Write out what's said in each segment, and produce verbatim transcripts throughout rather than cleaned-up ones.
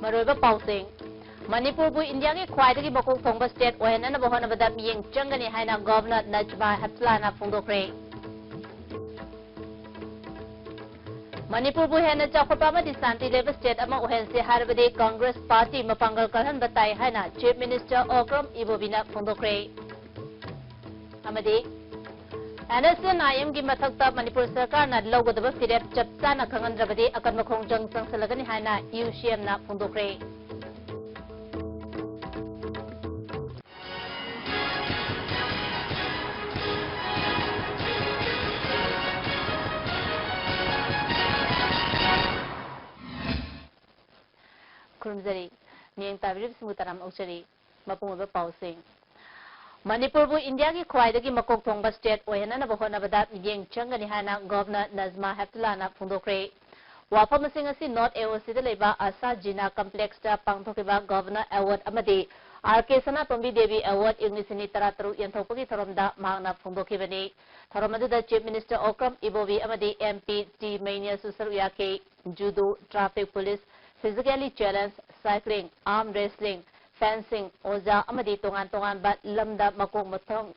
ꯑꯔꯣꯏꯕ ꯄꯥꯎꯁꯤꯡ꯫ ꯃꯅꯤꯄꯨꯔꯕꯨ ꯏꯟꯗꯤꯌꯥꯒꯤ ꯈ꯭ꯋꯥꯏꯗꯒꯤ ꯃꯀꯣꯛ ꯊꯣꯡꯕ ꯁ꯭ꯇꯦꯠ ꯑꯣꯏꯍꯟꯅꯅꯕ ꯍꯣꯠꯅꯕꯗ ꯃꯤꯠꯌꯦꯡ ꯆꯪꯒꯅꯤ ꯍꯥꯏꯅ ꯒꯚꯔꯅꯔ ꯅꯖꯃꯥ ꯍꯦꯞꯇꯨꯂꯥꯅ ꯐꯣꯡꯗꯣꯛꯈ꯭ꯔꯦ꯫ ꯃꯅꯤꯄꯨꯔꯕꯨ ꯍꯦꯟꯅ ꯆꯥꯎꯈꯠꯄ ꯑꯃꯗꯤ ꯁꯥꯟꯇꯤ ꯂꯩꯕ ꯁ꯭ꯇꯦꯠ ꯑꯃ ꯑꯣꯏꯍꯟꯁꯦ ꯍꯥꯏꯔꯕꯗꯤ ꯀꯪꯒ꯭ꯔꯦꯁ ꯄꯥꯔꯇꯤ ꯃꯄꯥꯡꯒꯜ ꯀꯜꯍꯟꯕ ꯇꯥꯏ ꯍꯥꯏꯅ ꯆꯤꯐ ꯃꯤꯅꯤꯁꯇꯔ ꯑꯣꯀ꯭ꯔꯝ ꯏꯕꯣꯕꯤꯅ ꯐꯣꯡꯗꯣꯛꯈ꯭ꯔꯦ꯫ ꯑꯃꯗꯤ NSCN-IMꯒꯤ ꯃꯊꯛꯇ ꯃꯅꯤꯄꯨꯔ ꯁꯔꯀꯥꯔꯅ ꯂꯧꯒꯗꯕ ꯐꯤꯔꯦꯞ ꯆꯞ ꯆꯥꯅ ꯈꯪꯍꯟꯗ꯭ꯔꯕꯗꯤ ꯑꯀꯟꯕ ꯈꯣꯡꯖꯪ ꯆꯪꯁꯤꯜꯂꯒꯅꯤ ꯍꯥꯏꯅ UCMꯅ ꯐꯣꯡꯗꯣꯛꯈ꯭ꯔꯦ꯫ ꯈꯨꯔꯨꯝꯖꯔꯤ꯫ ꯃꯤꯠꯌꯦꯡ ꯇꯥꯕꯤꯔꯤꯕꯁꯤꯡꯕꯨ ꯇꯔꯥꯝꯅ ꯑꯣꯛꯆꯔꯤ꯫ ꯃꯄꯨꯡ ꯑꯣꯏꯕ ꯄꯥꯎꯁꯤꯡ꯫ ꯃꯅꯤꯄꯨꯔꯕꯨ ꯏꯟꯗꯤꯌꯥꯒꯤ ꯈ꯭ꯋꯥꯏꯗꯒꯤ ꯃꯀꯣꯛ ꯊꯣꯡꯕ ꯁ꯭ꯇꯦꯠ ꯑꯣꯏꯍꯟꯅꯅꯕ ꯍꯣꯠꯅꯕꯗ ꯃꯤꯠꯌꯦꯡ ꯆꯪꯒꯅꯤ ꯍꯥꯏꯅ ꯒꯚꯔꯅꯔ ꯅꯖꯃꯥ ꯍꯦꯞꯇꯨꯂꯥꯅ ꯐꯣꯡꯗꯣꯛꯈ꯭ꯔꯦ꯫ ꯋꯥꯐꯝꯁꯤꯡ ꯑꯁꯤ ꯅꯣꯔꯠ AOCꯗ ꯂꯩꯕ ꯑꯁꯥ ꯖꯤꯅꯥ ꯀꯝꯄ꯭ꯂꯦꯛꯁꯇ ꯄꯥꯡꯊꯣꯛꯈꯤꯕ ꯒꯚꯔꯅꯔ ꯑꯦꯋꯥꯔꯗ ꯑꯃꯗꯤ R K ꯁꯅꯥꯇꯣꯝꯕꯤ ꯗꯦꯕꯤ ꯑꯦꯋꯥꯔꯗ ꯏꯪ ꯂꯤꯁꯤꯡ ꯑꯅꯤ ꯇꯔꯥꯇꯔꯨꯛ ꯌꯦꯟꯊꯣꯛꯄꯒꯤ ꯊꯧꯔꯝꯗ ꯃꯍꯥꯛꯅ ꯐꯣꯡꯗꯣꯛꯈꯤꯕꯅꯤ꯫ ꯊꯧꯔꯝ ꯑꯗꯨꯗ ꯆꯤꯐ ꯃꯤꯅꯤꯁꯇꯔ ꯑꯣꯀ꯭ꯔꯝ ꯏꯕꯣꯕꯤ ꯑꯃꯗꯤ MP ꯇꯤ ꯃꯩꯅꯤꯌꯥꯁꯨ ꯁꯔꯨꯛ ꯌꯥꯈꯤ꯫ Judo, traffic police, physically challenge, cycling, arm wrestling, fencing, ꯑꯣꯖꯥ ꯑꯃꯗꯤ ꯇꯣꯉꯥꯟ ꯇꯣꯉꯥꯟꯕ ꯂꯝꯗ ꯃꯀꯣꯛ ꯃꯊꯪ,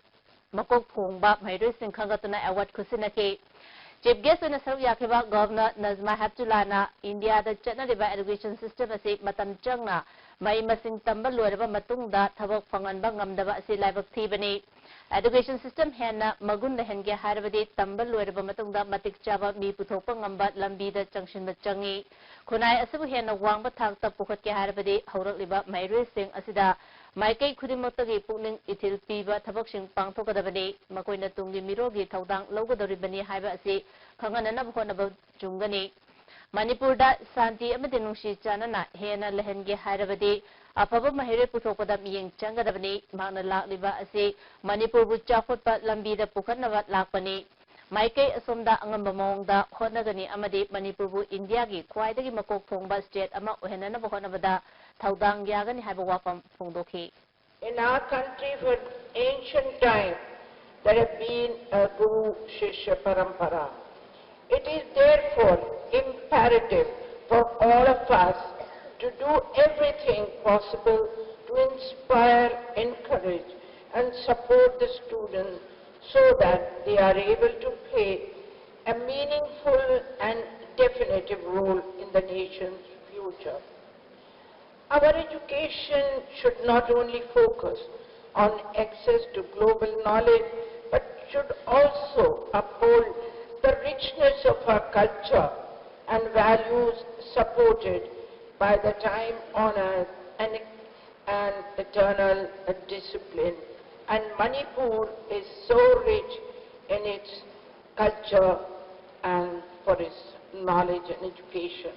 ꯃꯀꯣꯛ ꯊꯣꯡꯕ ꯃꯍꯩꯔꯣꯏꯁꯤꯡ ꯈꯟꯒꯠꯇꯨꯅ ꯑꯦꯋꯥꯔꯗ ꯈꯨꯠꯁꯤꯟꯅꯈꯤ꯫ ꯆꯤꯐ ꯒꯦꯁ ꯑꯣꯏꯅ ꯁꯔꯨꯛ ꯌꯥꯈꯤꯕ ꯒꯚꯔꯅꯔ ꯅꯖꯃꯥ ꯍꯦꯞꯇꯨꯂꯥꯅ ꯏꯟꯗꯤꯌꯥꯗ ꯆꯠꯅꯔꯤꯕ ꯑꯦꯖꯨꯀꯦꯁꯟ ꯁꯤꯁꯇꯦꯝ ꯑꯁꯤ ꯃꯇꯝ ꯆꯪꯅ ꯃꯍꯩ ꯃꯁꯤꯡ ꯇꯝꯕ ꯂꯣꯏꯔꯕ ꯃꯇꯨꯡꯗ ꯊꯕꯛ ꯐꯪꯍꯟꯕ ꯉꯝꯗꯕ ꯑꯁꯤ ꯂꯥꯏꯕꯛ ꯊꯤꯕꯅꯤ꯫ ꯑꯦꯖꯨꯀꯦꯁꯟ ꯁꯤꯁꯇꯦꯝ ꯍꯦꯟꯅ ꯃꯒꯨꯟ ꯂꯩꯍꯟꯒꯦ ꯍꯥꯏꯔꯕꯗꯤ ꯇꯝꯕ ꯂꯣꯏꯔꯕ ꯃꯇꯨꯡꯗ ꯃꯇꯤꯛ ꯆꯥꯕ ꯃꯤ ꯄꯨꯊꯣꯛꯄ ꯉꯝꯕ ꯂꯝꯕꯤꯗ ꯆꯪꯁꯤꯟꯕ ꯆꯪꯏ꯫ ꯈꯨꯟꯅꯥꯏ ꯑꯁꯤꯕꯨ ꯍꯦꯟꯅ ꯋꯥꯡꯕ ꯊꯥꯛꯇ ꯄꯨꯈꯠꯀꯦ ꯍꯥꯏꯔꯕꯗꯤ ꯍꯧꯔꯛꯂꯤꯕ ꯃꯍꯩꯔꯣꯏꯁꯤꯡ ꯑꯁꯤꯗ ꯃꯥꯏꯀꯩ ꯈꯨꯗꯤꯡꯃꯛꯇꯒꯤ ꯄꯨꯛꯅꯤꯡ ꯏꯊꯤꯜ ꯄꯤꯕ ꯊꯕꯛꯁꯤꯡ ꯄꯥꯡꯊꯣꯛꯀꯗꯕꯅꯤ꯫ ꯃꯈꯣꯏꯅ ꯇꯨꯡꯒꯤ ꯃꯤꯔꯣꯜꯒꯤ ꯊꯧꯗꯥꯡ ꯂꯧꯒꯗꯧꯔꯤꯕꯅꯤ ꯍꯥꯏꯕ ꯑꯁꯤ ꯈꯪꯍꯟꯅꯅꯕ ꯍꯣꯠꯅꯕ ꯆꯨꯝꯒꯅꯤ꯫ ꯃꯅꯤꯄꯨꯔꯗ ꯁꯥꯟꯇꯤ ꯑꯃꯗꯤ ꯅꯨꯡꯁꯤ ꯆꯥꯟꯅꯅ ꯍꯦꯟꯅ ꯂꯩꯍꯟꯒꯦ ꯍꯥꯏꯔꯕꯗꯤ ꯑꯐꯕ ꯃꯍꯩꯔꯣꯏ ꯄꯨꯊꯣꯛꯄꯗ ꯃꯤꯠꯌꯦꯡ ꯆꯪꯒꯗꯕꯅꯤ꯫ ꯃꯍꯥꯛꯅ ꯂꯥꯛꯂꯤꯕ ꯑꯁꯤ ꯃꯅꯤꯄꯨꯔꯕꯨ ꯆꯥꯎꯈꯠꯄ ꯂꯝꯕꯤꯗ ꯄꯨꯈꯠꯅꯕ ꯂꯥꯛꯄꯅꯤ꯫ ꯃꯥꯏꯀꯩ ꯑꯁꯣꯝꯗ ꯑꯉꯝꯕ ꯃꯑꯣꯡꯗ ꯍꯣꯠꯅꯒꯅꯤ ꯑꯃꯗꯤ ꯃꯅꯤꯄꯨꯔꯕꯨ ꯏꯟꯗꯤꯌꯥꯒꯤ ꯈ꯭ꯋꯥꯏꯗꯒꯤ ꯃꯀꯣꯛ ꯊꯣꯡꯕ ꯁ꯭ꯇꯦꯠ ꯑꯃ ꯑꯣꯏꯍꯟꯅꯅꯕ ꯍꯣꯠꯅꯕꯗ ꯊꯧꯗꯥꯡ ꯌꯥꯒꯅꯤ ꯍꯥꯏꯕ ꯋꯥꯐꯝ ꯐꯣꯡꯗꯣꯛꯈꯤ꯫ In our country, for ancient time, there have been a Guru Shishya Parampara. It is therefore imperative for all of us to do everything possible to inspire, encourage, and support the students so that they are able to play a meaningful and definitive role in the nation's future. Our education should not only focus on access to global knowledge, but should also uphold the richness of our culture and values, supported by the time-honored and, and eternal discipline. And Manipur is so rich in its culture and for its knowledge and education.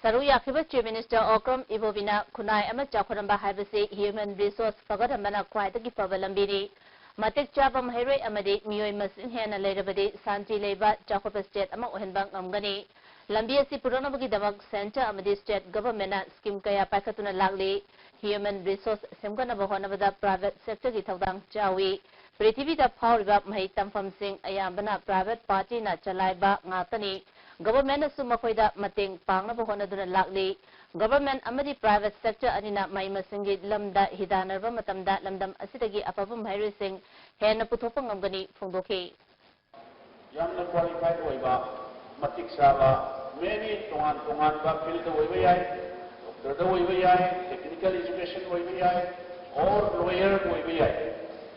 ꯁꯔꯨꯛ ꯌꯥꯈꯤꯕ Chief Minister Okram Ibobiꯅ ꯈꯨꯟꯅꯥꯏ ꯑꯃ ꯆꯥꯎꯈꯠꯍꯟꯕ ꯍꯥꯏꯕꯁꯤ human resource ꯐꯒꯠꯍꯟꯕꯅ ꯈ꯭ꯋꯥꯏꯗꯒꯤ ꯐꯕ ꯂꯝꯕꯤꯅꯤ꯫ ꯃꯇꯤꯛ ꯆꯥꯕ ꯃꯍꯩꯔꯣꯏ ꯑꯃꯗꯤ ꯃꯤꯑꯣꯏ ꯃꯁꯤꯡ ꯍꯦꯟꯅ ꯂꯩꯔꯕꯗꯤ ꯁꯥꯟꯇꯤ ꯂꯩꯕ ꯆꯥꯎꯈꯠꯄ state ꯑꯃ ꯑꯣꯏꯍꯟꯕ ꯉꯝꯒꯅꯤ꯫ ꯂꯝꯕꯤ ꯑꯁꯤ ꯄꯨꯔꯛꯅꯕꯒꯤꯗꯃꯛ centre ꯑꯃꯗꯤ state governmentꯅ scheme ꯀꯌꯥ ꯄꯥꯏꯈꯠꯇꯨꯅ ꯂꯥꯛꯂꯤ꯫ Human resource ꯁꯦꯝꯒꯠꯅꯕ ꯍꯣꯠꯅꯕꯗ private sectorꯒꯤ ꯊꯧꯗꯥꯡ ꯆꯥꯎꯏ꯫ ꯄ꯭ꯔꯤꯊꯤꯕꯤꯗ ꯐꯥꯎꯔꯤꯕ ꯃꯍꯩ ꯇꯝꯐꯝꯁꯤꯡ ꯑꯌꯥꯝꯕꯅ private partyꯅ ꯆꯂꯥꯏꯕ ꯉꯥꯛꯇꯅꯤ꯫ Governmentꯅꯁꯨ ꯃꯈꯣꯏꯗ ꯃꯇꯦꯡ ꯄꯥꯡꯅꯕ ꯍꯣꯠꯅꯗꯨꯅ ꯂꯥꯛꯂꯤ꯫ Government ꯑꯃꯗꯤ private sector ꯑꯅꯤꯅ ꯃꯍꯩ ꯃꯁꯤꯡꯒꯤ ꯂꯝꯗ ꯍꯤꯗꯥꯟꯅꯔꯕ ꯃꯇꯝꯗ ꯂꯝꯗꯝ ꯑꯁꯤꯗꯒꯤ ꯑꯐꯕ ꯃꯍꯩꯔꯣꯏꯁꯤꯡ ꯍꯦꯟꯅ ꯄꯨꯊꯣꯛꯄ ꯉꯝꯒꯅꯤ ꯐꯣꯡꯗꯣꯛꯈꯤ꯫ ꯌꯥꯝꯅ qualified ꯑꯣꯏꯕ, ꯃꯇꯤꯛ ꯆꯥꯕ, maybe ꯇꯣꯉꯥꯟ ꯇꯣꯉꯥꯟꯕ fieldꯗ ꯑꯣꯏꯕ ꯌꯥꯏ, doctorꯗ ꯑꯣꯏꯕ ꯌꯥꯏ, technical education ꯑꯣꯏꯕ ꯌꯥꯏ, or lawyer ꯑꯣꯏꯕ ꯌꯥꯏ꯫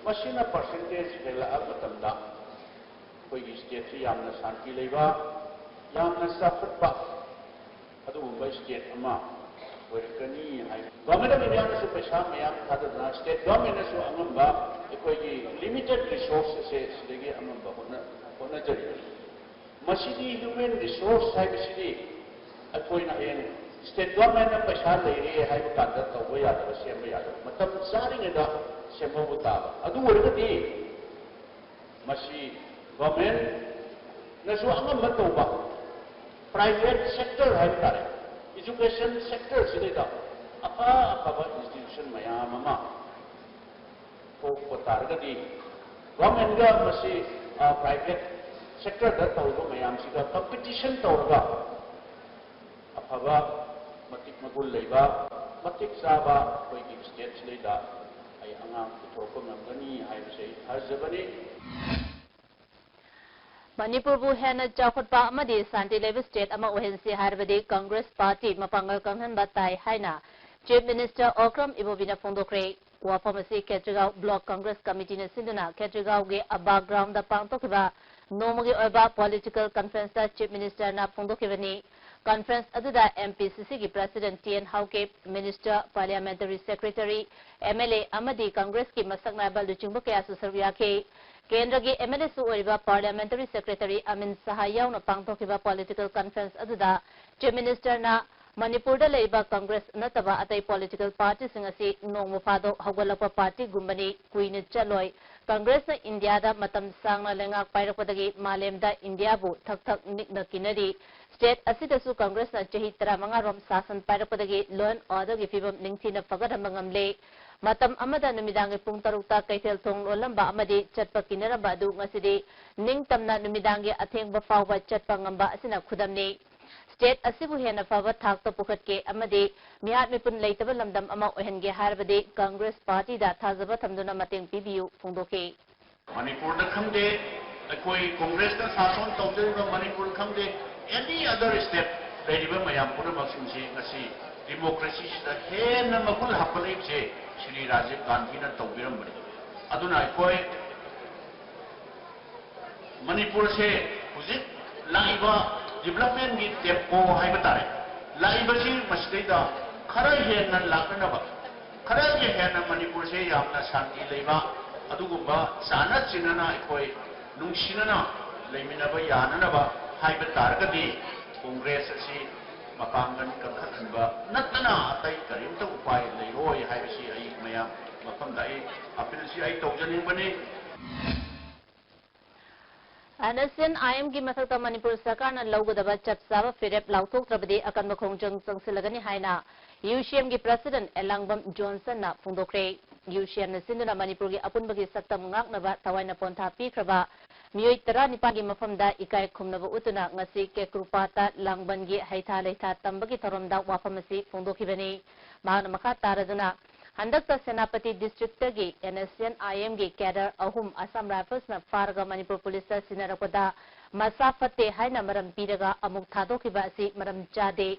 ꯃꯁꯤꯅ percentage ꯍꯦꯜꯂꯛꯑ ꯃꯇꯝꯗ ꯑꯩꯈꯣꯏꯒꯤ stateꯁꯤ ꯌꯥꯝꯅ ꯁꯥꯟꯇꯤ ꯂꯩꯕ, ꯌꯥꯝꯅ ꯆꯥꯎꯈꯠꯄ ꯑꯗꯨꯒꯨꯝꯕ state ꯑꯃ ꯑꯣꯏꯔꯛꯀꯅꯤ ꯍꯥꯏ꯫ Government of Indiaꯅꯁꯨ ꯄꯩꯁꯥ ꯃꯌꯥꯝ ꯊꯥꯗꯗꯨꯅ state governmentꯅꯁꯨ ꯑꯉꯝꯕ ꯑꯩꯈꯣꯏꯒꯤ limited resource ꯑꯁꯦ ꯁꯤꯗꯒꯤ ꯑꯉꯝꯕ ꯍꯣꯠꯅ-, ꯍꯣꯠꯅꯖꯔꯤꯕꯅꯤ꯫ ꯃꯁꯤꯗꯤ human resource ꯍꯥꯏꯕꯁꯤꯗꯤ ꯑꯩꯈꯣꯏꯅ ꯍꯌꯦꯡ state governmentꯅ ꯄꯩꯁꯥ ꯂꯩꯔꯦ ꯍꯥꯏꯕ ꯀꯥꯟꯗ ꯇꯧꯕ ꯌꯥꯗꯕ, ꯁꯦꯝꯕ ꯌꯥꯗꯕ, ꯃꯇꯝ ꯆꯥꯔꯤꯉꯩꯗ ꯁꯦꯝꯍꯧꯕ ꯇꯥꯕ꯫ ꯑꯗꯨ ꯑꯣꯏꯔꯒꯗꯤ ꯃꯁꯤ governmentꯅꯁꯨ ꯑꯉꯝꯕ ꯇꯧꯕ, private sector ꯍꯥꯏꯕ ꯇꯥꯔꯦ, education sectorꯁꯤꯗꯩꯗ ꯑꯐ ꯑꯐꯕ institution ꯃꯌꯥꯝ ꯑꯃ ꯊꯣꯛꯄ ꯇꯥꯔꯒꯗꯤ, governmentꯒ ꯃꯁꯤ private sectorꯗ ꯇꯧꯔꯤꯕ ꯃꯌꯥꯝꯁꯤꯒ competition ꯇꯧꯔꯒ ꯑꯐ ꯐꯕ, ꯃꯇꯤꯛ ꯃꯒꯨꯟ ꯂꯩꯕ, ꯃꯇꯤꯛ ꯆꯥꯕ ꯑꯩꯈꯣꯏꯒꯤ ꯁ꯭ꯇꯦꯠꯁꯤꯗꯩꯗ ꯑꯩ ꯑꯉꯥꯡ ꯄꯨꯊꯣꯔꯛꯄ ꯉꯝꯒꯅꯤ ꯍꯥꯏꯕꯁꯦ ꯑꯩ ꯊꯥꯖꯕꯅꯤ꯫ ꯃꯅꯤꯄꯨꯔꯕꯨ ꯍꯦꯟꯅ ꯆꯥꯎꯈꯠꯄ ꯑꯃꯗꯤ ꯁꯥꯟꯇꯤ ꯂꯩꯕ ꯁ꯭ꯇꯦꯠ ꯑꯃ ꯑꯣꯏꯍꯟꯁꯤ ꯍꯥꯏꯔꯕꯗꯤ ꯀꯪꯒ꯭ꯔꯦꯁ ꯄꯥꯔꯇꯤ ꯃꯄꯥꯡꯒꯜ ꯀꯪꯍꯟꯕ ꯇꯥꯏ ꯍꯥꯏꯅ ꯆꯤꯐ ꯃꯤꯅꯤꯁꯇꯔ ꯑꯣꯀ꯭ꯔꯝ ꯏꯕꯣꯕꯤꯅ ꯐꯣꯡꯗꯣꯛꯈ꯭ꯔꯦ꯫ ꯋꯥꯐꯝ ꯑꯁꯤ ꯈꯦꯇ꯭ꯔꯤꯒꯥꯎ ꯕ꯭ꯂꯣꯛ ꯀꯪꯒ꯭ꯔꯦꯁ ꯀꯃꯤꯇꯤꯅ ꯁꯤꯟꯗꯨꯅ ꯈꯦꯇ꯭ꯔꯤꯒꯥꯎꯒꯤ ꯑꯕꯥ ꯒ꯭ꯔꯥꯎꯟꯗ ꯄꯥꯡꯊꯣꯛꯈꯤꯕ ꯅꯣꯡꯃꯒꯤ ꯑꯣꯏꯕ ꯄꯣꯂꯤꯇꯤꯀꯦꯜ ꯀꯟꯐ꯭ꯔꯦꯟꯁꯇ ꯆꯤꯐ ꯃꯤꯅꯤꯁꯇꯔꯅ ꯐꯣꯡꯗꯣꯛꯈꯤꯕꯅꯤ꯫ ꯀꯟꯐ꯭ꯔꯦꯟꯁ ꯑꯗꯨꯗ ꯑꯦꯝ ꯄꯤ ꯁꯤ ꯁꯤꯒꯤ president T N Haokip, minister, parliamentary secretary, M L A ꯑꯃꯗꯤ ꯀꯪꯒ꯭ꯔꯦꯁꯀꯤ ꯃꯁꯛ ꯅꯥꯏꯕ ꯂꯨꯆꯤꯡꯕ ꯀꯌꯥꯁꯨ ꯁꯔꯨꯛ ꯌꯥꯈꯤ꯫ ꯀꯦꯟꯗ꯭ꯔꯒꯤ ꯑꯦꯝ ꯑꯦꯜ ꯑꯦꯁꯨ ꯑꯣꯏꯔꯤꯕ ꯄꯥꯔꯂꯤꯌꯥꯃꯦꯟꯇꯔꯤ ꯁꯦꯀ꯭ꯔꯦꯇꯔꯤ ꯑꯃꯤꯟ ꯁꯍꯥ ꯌꯥꯎꯅ ꯄꯥꯡꯊꯣꯛꯈꯤꯕ ꯄꯣꯂꯤꯇꯤꯀꯦꯜ ꯀꯟꯐ꯭ꯔꯦꯟꯁ ꯑꯗꯨꯗ ꯆꯤꯐ ꯃꯤꯅꯤꯁꯇꯔꯅ ꯃꯅꯤꯄꯨꯔꯗ ꯂꯩꯔꯤꯕ ꯀꯪꯒ꯭ꯔꯦꯁ ꯅꯠꯇꯕ ꯑꯇꯩ ꯄꯣꯂꯤꯇꯤꯀꯦꯜ ꯄꯥꯔꯇꯤꯁꯤꯡ ꯑꯁꯤ ꯅꯣꯡꯃ ꯐꯥꯗꯣꯛ ꯍꯧꯒꯠꯂꯛꯄ ꯄꯥꯔꯇꯤꯒꯨꯝꯕꯅꯤ, ꯀꯨꯏꯅ ꯆꯠꯂꯣꯏ꯫ ꯀꯪꯒ꯭ꯔꯦꯁꯅ ꯏꯟꯗꯤꯌꯥꯗ ꯃꯇꯝ ꯁꯥꯡꯅ ꯂꯩꯉꯥꯛ ꯄꯥꯏꯔꯛꯄꯗꯒꯤ ꯃꯥꯂꯦꯝꯗ ꯏꯟꯗꯤꯌꯥꯕꯨ ꯊꯛ ꯊꯛ ꯅꯤꯛꯅ ꯀꯤꯅꯔꯤ꯫ ꯁ꯭ꯇꯦꯠ ꯑꯁꯤꯗꯁꯨ ꯀꯪꯒ꯭ꯔꯦꯁꯅ ꯆꯍꯤ ꯇꯔꯥꯃꯉꯥ ꯔꯣꯝ ꯁꯥꯁꯟ ꯄꯥꯏꯔꯛꯄꯗꯒꯤ law and order ꯒꯤ ꯐꯤꯚꯝ ꯅꯤꯡꯊꯤꯅ ꯐꯒꯠꯍꯟꯕ ꯉꯝꯂꯦ꯫ ꯃꯇꯝ ꯑꯃꯗ ꯅꯨꯃꯤꯗꯥꯡꯒꯤ ꯄꯨꯡ ꯇꯔꯨꯛꯇ ꯀꯩꯊꯦꯜ ꯊꯣꯡ ꯂꯣꯜꯂꯝꯕ ꯑꯃꯗꯤ ꯆꯠꯄ ꯀꯤꯅꯔꯝꯕ ꯑꯗꯨ ꯉꯁꯤꯗꯤ ꯅꯤꯡꯇꯝꯅ ꯅꯨꯃꯤꯗꯥꯡꯒꯤ ꯑꯊꯦꯡꯕ ꯐꯥꯎꯕ ꯆꯠꯄ ꯉꯝꯕ ꯑꯁꯤꯅ ꯈꯨꯗꯝꯅꯤ꯫ ꯁ꯭ꯇꯦꯠ ꯑꯁꯤꯕꯨ ꯍꯦꯟꯅ ꯐꯕ ꯊꯥꯛꯇ ꯄꯨꯈꯠꯀꯦ ꯑꯃꯗꯤ ꯃꯤꯍꯥꯠ ꯃꯤꯄꯨꯟ ꯂꯩꯇꯕ ꯂꯝꯗꯝ ꯑꯃ ꯑꯣꯏꯍꯟꯒꯦ ꯍꯥꯏꯔꯕꯗꯤ ꯀꯪꯒ꯭ꯔꯦꯁ ꯄꯥꯔꯇꯤꯗ ꯊꯥꯖꯕ ꯊꯝꯗꯨꯅ ꯃꯇꯦꯡ ꯄꯤꯕꯤꯌꯨ ꯐꯣꯡꯗꯣꯛꯈꯤ꯫ ꯃꯅꯤꯄꯨꯔꯗ ꯈꯪꯗꯦ, ꯑꯩꯈꯣꯏ ꯀꯣꯡꯒ꯭ꯔꯦꯁꯅ ꯁꯥꯁꯣꯟ ꯇꯧꯖꯔꯤꯕ ꯃꯅꯤꯄꯨꯔ ꯈꯪꯗꯦ, any other state ꯂꯩꯔꯤꯕ ꯃꯌꯥꯝ ꯄꯨꯝꯅꯃꯛꯁꯤꯡꯁꯦ ꯉꯁꯤ democracy ꯁꯤꯗ ꯍꯦꯟꯅ ꯃꯒꯨꯟ ꯍꯥꯞꯀꯠꯂꯛꯏꯕꯁꯦ ꯁ꯭ꯔꯤ ꯔꯥꯖꯤꯕ ꯒꯥꯟꯙꯤꯅ ꯇꯧꯕꯤꯔꯝꯕꯅꯤ꯫ ꯑꯗꯨꯅ ꯑꯩꯈꯣꯏ ꯃꯅꯤꯄꯨꯔꯁꯦ ꯍꯧꯖꯤꯛ ꯂꯥꯛꯏꯕ development ꯀꯤ tempo ꯍꯥꯏꯕ ꯇꯥꯔꯦ, ꯂꯥꯛꯏꯕꯁꯤ ꯃꯁꯤꯗꯩꯗ ꯈꯔ ꯍꯦꯟꯅ ꯂꯥꯛꯅꯅꯕ, ꯈꯔꯒꯤ ꯍꯦꯟꯅ ꯃꯅꯤꯄꯨꯔꯁꯦ ꯌꯥꯝꯅ ꯁꯥꯟꯇꯤ ꯂꯩꯕ, ꯑꯗꯨꯒꯨꯝꯕ ꯆꯥꯟꯅ ꯆꯤꯟꯅꯅ ꯑꯩꯈꯣꯏ ꯅꯨꯡꯁꯤꯅꯅ ꯂꯩꯃꯤꯟꯅꯕ ꯌꯥꯅꯅꯕ ꯍꯥꯏꯕ ꯇꯥꯔꯒꯗꯤ ꯀꯣꯡꯒ꯭ꯔꯦꯁ ꯑꯁꯤ ꯃꯄꯥꯡꯒꯜ ꯀꯟꯈꯠꯍꯟꯕ ꯅꯠꯇꯅ ꯑꯇꯩ ꯀꯔꯤꯝꯇ ꯎꯄꯥꯏ ꯂꯩꯔꯣꯏ ꯍꯥꯏꯕꯁꯤ ꯑꯩ ꯃꯌꯥꯝ ꯃꯐꯝꯗ ꯑꯩ appeal ꯁꯤ ꯑꯩ ꯇꯧꯖꯅꯤꯡꯕꯅꯤ꯫ NSCN IM ꯒꯤ ꯃꯊꯛꯇ ꯃꯅꯤꯄꯨꯔ ꯁꯔꯀꯥꯔꯅ ꯂꯧꯒꯗꯕ ꯆꯞ ꯆꯥꯕ ꯐꯤꯔꯦꯞ ꯂꯥꯎꯊꯣꯛꯇ꯭ꯔꯕꯗꯤ ꯑꯀꯟꯕ ꯈꯣꯡꯖꯪ ꯆꯪꯁꯤꯜꯂꯒꯅꯤ ꯍꯥꯏꯅ UCM ꯒꯤ ꯄ꯭ꯔꯁꯤꯗꯦꯟꯠ ꯑꯦꯂꯥꯡꯕꯝ ꯖꯣꯟꯁꯟꯅ ꯐꯣꯡꯗꯣꯛꯈ꯭ꯔꯦ꯫ UCM ꯅ ꯁꯤꯟꯗꯨꯅ ꯃꯅꯤꯄꯨꯔꯒꯤ ꯑꯄꯨꯟꯕꯒꯤ ꯁꯛꯇꯝ ꯉꯥꯛꯅꯕ ꯊꯋꯥꯏꯅ ꯄꯣꯟꯊꯥ ꯄꯤꯈ꯭ꯔꯕ ꯃꯤꯑꯣꯏ ꯇꯔꯥꯅꯤꯄꯥꯟꯒꯤ ꯃꯐꯝꯗ ꯏꯀꯥꯏ ꯈꯨꯝꯅꯕ ꯎꯠꯇꯨꯅ ꯉꯁꯤ ꯀꯦꯀ꯭ꯔꯨꯄꯥꯠꯇ ꯂꯥꯡꯕꯟꯒꯤ ꯍꯩꯊꯥ ꯂꯩꯊꯥ ꯇꯝꯕꯒꯤ ꯊꯧꯔꯝꯗ ꯋꯥꯐꯝ ꯑꯁꯤ ꯐꯣꯡꯗꯣꯛꯈꯤꯕꯅꯤ꯫ ꯃꯍꯥꯛꯅ ꯃꯈꯥ ꯇꯥꯔꯗꯨꯅ, ꯍꯟꯗꯛꯇ ꯁꯦꯅꯥꯄꯇꯤ ꯗꯤꯁꯇ꯭ꯔꯤꯛꯇꯒꯤ NSCN-IMꯒꯤ cadre ꯑꯍꯨꯝ ꯑꯁꯥꯝ ꯔꯥꯏꯐꯜꯁꯅ ꯐꯥꯔꯒ ꯃꯅꯤꯄꯨꯔ ꯄꯨꯂꯤꯁꯇ ꯁꯤꯟꯅꯔꯛꯄꯗ ꯃꯁꯥ ꯐꯠꯇꯦ ꯍꯥꯏꯅ ꯃꯔꯝ ꯄꯤꯔꯒ ꯑꯃꯨꯛ ꯊꯥꯗꯣꯛꯈꯤꯕ ꯑꯁꯤ ꯃꯔꯝ ꯆꯥꯗꯦ꯫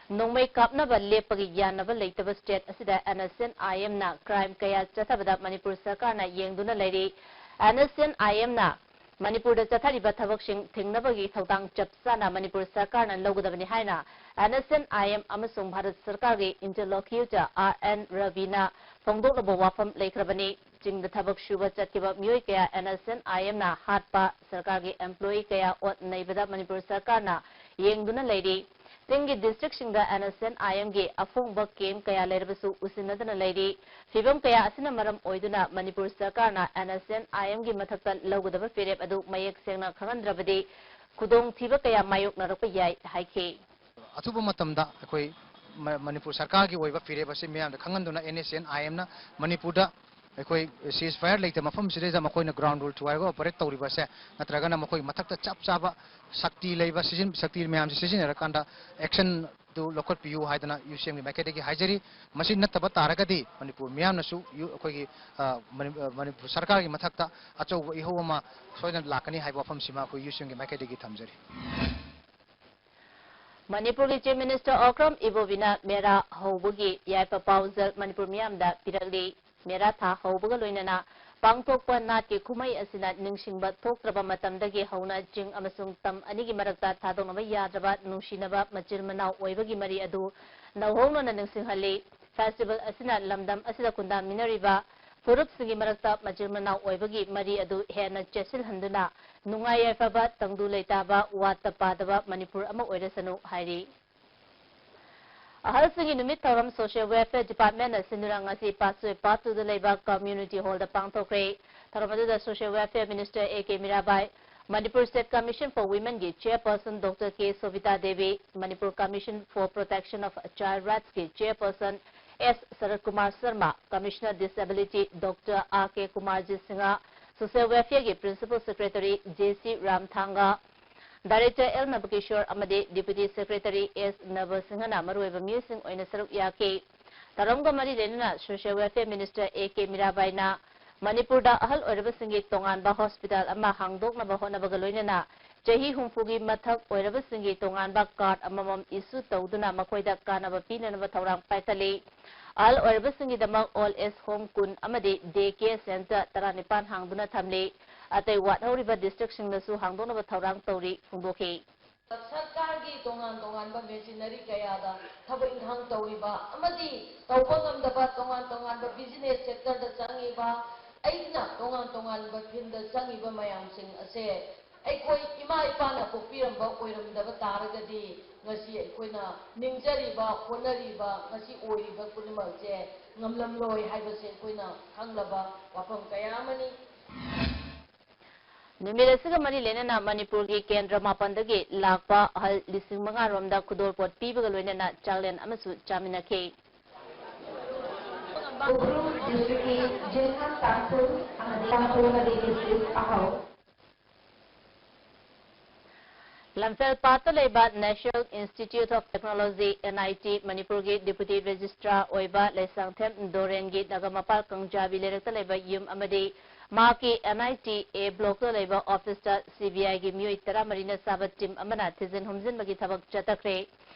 ꯅꯣꯡꯃꯩ ꯀꯥꯞꯅꯕ ꯂꯦꯞꯄꯒꯤ ꯌꯥꯅꯕ ꯂꯩꯇꯕ state ꯑꯁꯤꯗ NSCN-IMꯅ crime ꯀꯌꯥ ꯆꯠꯊꯕꯗ ꯃꯅꯤꯄꯨꯔ ꯁꯔꯀꯥꯔꯅ ꯌꯦꯡꯗꯨꯅ ꯂꯩꯔꯤ꯫ NSCN-IMꯅ ꯃꯅꯤꯄꯨꯔꯗ ꯆꯠꯊꯔꯤꯕ ꯊꯕꯛꯁꯤꯡ ꯊꯤꯡꯅꯕꯒꯤ ꯊꯧꯗꯥꯡ ꯆꯞ ꯆꯥꯅ ꯃꯅꯤꯄꯨꯔ ꯁꯔꯀꯥꯔꯅ ꯂꯧꯒꯗꯕꯅꯤ ꯍꯥꯏꯅ NSCN-IM ꯑꯃꯁꯨꯡ ꯚꯥꯔꯠ ꯁꯔꯀꯥꯔꯒꯤ interlocutor R N ꯔꯕꯤꯅ ꯐꯣꯡꯗꯣꯛꯂꯕ ꯋꯥꯐꯝ ꯂꯩꯈ꯭ꯔꯕꯅꯤ꯫ ꯆꯤꯡꯗ ꯊꯕꯛ ꯁꯨꯕ ꯆꯠꯈꯤꯕ ꯃꯤꯑꯣꯏ ꯀꯌꯥ NSCN-IMꯅ ꯍꯥꯠꯄ, ꯁꯔꯀꯥꯔꯒꯤ employee ꯀꯌꯥ ꯑꯣꯠ ꯅꯩꯕꯗ ꯃꯅꯤꯄꯨꯔ ꯁꯔꯀꯥꯔꯅ ꯌꯦꯡꯗꯨꯅ ꯂꯩꯔꯤ꯫ ꯆꯤꯡꯒꯤ districtꯁꯤꯡꯗ NSCN-IMꯒꯤ ꯑꯐꯣꯡꯕ camp ꯀꯌꯥ ꯂꯩꯔꯕꯁꯨ ꯎꯁꯤꯟꯅꯗꯅ ꯂꯩꯔꯤ꯫ ꯐꯤꯚꯝ ꯀꯌꯥ ꯑꯁꯤꯅ ꯃꯔꯝ ꯑꯣꯏꯗꯨꯅ ꯃꯅꯤꯄꯨꯔ ꯁꯔꯀꯥꯔꯅ NSCN-IMꯒꯤ ꯃꯊꯛꯇ ꯂꯧꯒꯗꯕ ꯐꯤꯔꯦꯞ ꯑꯗꯨ ꯃꯌꯦꯛ ꯁꯦꯡꯅ ꯈꯪꯍꯟꯗ꯭ꯔꯕꯗꯤ ꯈꯨꯗꯣꯡꯊꯤꯕ ꯀꯌꯥ ꯃꯥꯌꯣꯛꯅꯔꯛꯄ ꯌꯥꯏ ꯍꯥꯏꯈꯤ꯫ ꯑꯊꯨꯕ ꯃꯇꯝꯗ ꯑꯩꯈꯣꯏ ꯃ-, ꯃꯅꯤꯄꯨꯔ ꯁꯔꯀꯥꯔꯒꯤ ꯑꯣꯏꯕ ꯐꯤꯔꯦꯞ ꯑꯁꯤ ꯃꯤꯌꯥꯝꯗ ꯈꯪꯍꯟꯗꯨꯅ NSCN-IMꯅ ꯃꯅꯤꯄꯨꯔꯗ ꯑꯩꯈꯣꯏ ceasefire ꯂꯩꯇꯕ ꯃꯐꯝꯁꯤꯗꯩꯗ ꯃꯈꯣꯏꯅ ground rule ꯊꯨꯒꯥꯏꯔꯒ operate ꯇꯧꯔꯤꯕ ꯑꯁꯦ, ꯅꯠꯇ꯭ꯔꯒꯅ ꯃꯈꯣꯏ ꯃꯊꯛꯇ ꯆꯞ ꯆꯥꯕ ꯁꯛꯇꯤ ꯂꯩꯕ, ꯁꯤꯖꯤꯟ-, ꯁꯛꯇꯤ ꯃꯌꯥꯝꯁꯦ ꯁꯤꯖꯤꯟꯅꯔꯀꯥꯟꯗ actionꯗꯨ ꯂꯧꯈꯠꯄꯤꯌꯨ ꯍꯥꯏꯗꯅ UCMꯒꯤ ꯃꯥꯏꯀꯩꯗꯒꯤ ꯍꯥꯏꯖꯔꯤ꯫ ꯃꯁꯤ ꯅꯠꯇꯕ ꯇꯥꯔꯒꯗꯤ ꯃꯅꯤꯄꯨꯔ ꯃꯤꯌꯥꯝꯅꯁꯨ ꯌꯨ-, ꯑꯩꯈꯣꯏꯒꯤ, ꯑ, ꯃꯅꯤ-, ꯑ, ꯃꯅꯤꯄꯨꯔ ꯁꯔꯀꯥꯔꯒꯤ ꯃꯊꯛꯇ ꯑꯆꯧꯕ ꯏꯍꯧ ꯑꯃ ꯁꯣꯏꯗꯅ ꯂꯥꯛꯀꯅꯤ ꯍꯥꯏꯕ ꯋꯥꯐꯝꯁꯤꯃ ꯑꯩꯈꯣꯏ UCMꯒꯤ ꯃꯥꯏꯀꯩꯗꯒꯤ ꯊꯝꯖꯔꯤ꯫ ꯃꯅꯤꯄꯨꯔꯒꯤ Chief Minister ꯑꯣꯀ꯭ꯔꯝ ꯏꯕꯣꯕꯤꯅ ꯃꯦꯔꯥ ꯍꯧꯕꯒꯤ ꯌꯥꯏꯐ ꯄꯥꯎꯖꯦꯜ ꯃꯅꯤꯄꯨꯔ ꯃꯤꯌꯥꯝꯗ ꯄꯤꯔꯛꯂꯤ꯫ ꯃꯦꯔꯥ ꯊꯥ ꯍꯧꯕꯒ ꯂꯣꯏꯅꯅ ꯄꯥꯡꯊꯣꯛꯄ ꯅꯥꯠꯀꯤ ꯀꯨꯝꯍꯩ ꯑꯁꯤꯅ ꯅꯤꯡꯁꯤꯡꯕ ꯊꯣꯛꯇ꯭ꯔꯕ ꯃꯇꯝꯗꯒꯤ ꯍꯧꯅ ꯆꯤꯡ ꯑꯃꯁꯨꯡ ꯇꯝ ꯑꯅꯤꯒꯤ ꯃꯔꯛꯇ ꯊꯥꯗꯣꯛꯅꯕ ꯌꯥꯗ꯭ꯔꯕ ꯅꯨꯡꯁꯤꯅꯕ ꯃꯆꯤꯟ ꯃꯅꯥꯎ ꯑꯣꯏꯕꯒꯤ ꯃꯔꯤ ꯑꯗꯨ ꯅꯧꯍꯧꯅꯅ ꯅꯤꯡꯁꯤꯡꯍꯜꯂꯤ꯫ Festival ꯑꯁꯤꯅ ꯂꯝꯗꯝ ꯑꯁꯤꯗ ꯈꯨꯟꯗꯥꯃꯤꯟꯅꯔꯤꯕ ꯐꯨꯔꯨꯞꯁꯤꯡꯒꯤ ꯃꯔꯛꯇ ꯃꯆꯤꯟ ꯃꯅꯥꯎ ꯑꯣꯏꯕꯒꯤ ꯃꯔꯤ ꯑꯗꯨ ꯍꯦꯟꯅ ꯆꯦꯠꯁꯤꯜꯍꯟꯗꯨꯅ ꯅꯨꯡꯉꯥꯏ ꯌꯥꯏꯐꯕ, ꯇꯪꯗꯨ ꯂꯩꯇꯥꯕ, ꯋꯥꯠꯇ ꯄꯥꯗꯕ ꯃꯅꯤꯄꯨꯔ ꯑꯃ ꯑꯣꯏꯔꯁꯅꯨ ꯍꯥꯏꯔꯤ꯫ ꯑꯍꯜꯁꯤꯡꯒꯤ ꯅꯨꯃꯤꯠ ꯊꯧꯔꯝ Social Welfare Departmentꯅ ꯁꯤꯟꯗꯨꯅ ꯉꯁꯤ ꯄꯥꯠꯁꯣꯏ ꯄꯥꯠ ꯇꯨꯗ ꯂꯩꯕ Community Hallꯗ ꯄꯥꯡꯊꯣꯛꯈ꯭ꯔꯦ꯫ ꯊꯧꯔꯝ ꯑꯗꯨꯗ Social Welfare Minister A K Mirabai, Manipur State Commission for Womenꯒꯤ Chairperson Doctor K ꯁꯣꯕꯤꯇꯥ Devi, Manipur Commission for Protection of Child Rightsꯀꯤ Chairperson S shirt Kumar Sharma, Commissioner Disability Doctor R K Kumarjit Singh, Social Welfare ꯒꯤ Principal Secretary J C ꯔꯥꯝꯊꯥꯡꯒ, Director L ꯅꯕꯀꯤꯁꯣꯔ ꯑꯃꯗꯤ Deputy Secretary S ꯅꯕꯁꯤꯡꯍꯅ ꯃꯔꯨꯑꯣꯏꯕ ꯃꯤꯑꯣꯏꯁꯤꯡ ꯑꯣꯏꯅ ꯁꯔꯨꯛ ꯌꯥꯈꯤ꯫ ꯊꯧꯔꯝꯒ ꯃꯔꯤ ꯂꯩꯅꯅ Social Welfare Minister A K ꯃꯤꯔꯥꯕꯥꯏꯅ ꯃꯅꯤꯄꯨꯔꯗ ꯑꯍꯜ ꯑꯣꯏꯔꯕꯁꯤꯡꯒꯤ ꯇꯣꯉꯥꯟꯕ hospital ꯑꯃ ꯍꯥꯡꯗꯣꯛꯅꯕ ꯍꯣꯠꯅꯕꯒ ꯂꯣꯏꯅꯅ ꯆꯍꯤ ꯍꯨꯝꯐꯨꯒꯤ ꯃꯊꯛ ꯑꯣꯏꯔꯕꯁꯤꯡꯒꯤ ꯇꯣꯉꯥꯟꯕ card ꯑꯃꯃꯝ issue ꯇꯧꯗꯨꯅ ꯃꯈꯣꯏꯗ ꯀꯥꯟꯅꯕ ꯄꯤꯅꯅꯕ ꯊꯧꯔꯥꯡ ꯄꯥꯏꯈꯠꯂꯤ꯫ ꯑꯍꯜ ꯑꯣꯏꯔꯕꯁꯤꯡꯒꯤꯗꯃꯛ Old Age Home ꯀꯨꯟ ꯑꯃꯗꯤ Day Care Centre ꯇꯔꯥꯅꯤꯄꯥꯟ ꯍꯥꯡꯗꯨꯅ ꯊꯝꯂꯤ꯫ ꯑꯇꯩ ꯋꯥꯠꯍꯧꯔꯤꯕ districtꯁꯤꯡꯗꯁꯨ ꯍꯥꯡꯗꯣꯛꯅꯕ ꯊꯧꯔꯥꯡ ꯇꯧꯔꯤ ꯐꯣꯡꯗꯣꯛꯈꯤ꯫ ꯁꯔꯀꯥꯔꯒꯤ ꯇꯣꯉꯥꯟ ꯇꯣꯉꯥꯟꯕ machinery ꯀꯌꯥꯗ ꯊꯕꯛ ꯏꯪꯈꯥꯡ ꯇꯧꯔꯤꯕ ꯑꯃꯗꯤ ꯇꯧꯕ ꯉꯝꯗꯕ ꯇꯣꯉꯥꯟ ꯇꯣꯉꯥꯟꯕ business sectorꯗ ꯆꯪꯉꯤꯕ, ꯑꯩꯅ ꯇꯣꯉꯥꯟ ꯇꯣꯉꯥꯟꯕ fieldꯗ ꯆꯪꯉꯤꯕ ꯃꯌꯥꯝꯁꯤꯡ ꯑꯁꯦ ꯑꯩꯈꯣꯏ ꯏꯃꯥ ꯏꯄꯥꯅ ꯄꯣꯛꯄꯤꯔꯝꯕ ꯑꯣꯏꯔꯝꯗꯕ ꯇꯥꯔꯒꯗꯤ ꯉꯁꯤ ꯑꯩꯈꯣꯏꯅ ꯅꯤꯡꯖꯔꯤꯕ, ꯍꯣꯠꯅꯔꯤꯕ, ꯉꯁꯤ ꯑꯣꯏꯔꯤꯕ ꯄꯨꯝꯅꯃꯛꯁꯦ ꯉꯝꯂꯝꯂꯣꯏ ꯍꯥꯏꯕꯁꯦ ꯑꯩꯈꯣꯏꯅ ꯈꯪꯂꯕ ꯋꯥꯐꯝ ꯀꯌꯥ ꯑꯃꯅꯤ꯫ ꯅꯨꯃꯤꯠ ꯑꯁꯤꯒ ꯃꯔꯤ ꯂꯩꯅꯅ ꯃꯅꯤꯄꯨꯔꯒꯤ ꯀꯦꯟꯗ꯭ꯔ ꯃꯥꯄꯟꯗꯒꯤ ꯂꯥꯛꯄ ꯑꯍꯜ ꯂꯤꯁꯤꯡ ꯃꯉꯥ ꯔꯣꯝꯗ ꯈꯨꯗꯣꯜꯄꯣꯠ ꯄꯤꯕꯒ ꯂꯣꯏꯅꯅ ꯆꯥꯛꯂꯦꯟ ꯑꯃꯁꯨ ꯆꯥꯃꯤꯟꯅꯈꯤ꯫ ꯎꯈ꯭ꯔꯨꯜ districtꯀꯤ ꯖꯤꯔꯤꯕꯥꯝ ꯇꯥꯡꯈꯨꯜ ꯑꯃꯗꯤ ꯇꯥꯡꯈꯨꯜ ꯑꯃꯗꯤ district ꯑꯍꯧ꯫ ꯂꯝꯐꯦꯜ ꯄꯥꯠꯇ ꯂꯩꯕ National Institute of Technology, N I T, ꯃꯅꯤꯄꯨꯔꯒꯤ Deputy Registrar ꯑꯣꯏꯕ ꯂꯩꯁꯥꯡꯊꯦꯝ ꯗꯣꯔꯦꯟꯒꯤ ꯅꯒꯥꯃꯄꯥꯜ ꯀꯪꯖꯥꯕꯤ ꯂꯩꯔꯛꯇ ꯂꯩꯕ ꯌꯨꯝ ꯑꯃꯗꯤ ꯃꯍꯥꯛꯀꯤ N I T A blockꯇ ꯂꯩꯕ officeꯇ C B Iꯒꯤ ꯃꯤꯑꯣꯏ ꯇꯔꯥꯃꯔꯤꯅ ꯆꯥꯕ team ꯑꯃꯅ ꯊꯤꯖꯤꯟ ꯍꯨꯝꯖꯤꯟꯕꯒꯤ ꯊꯕꯛ ꯆꯠꯊꯈ꯭ꯔꯦ꯫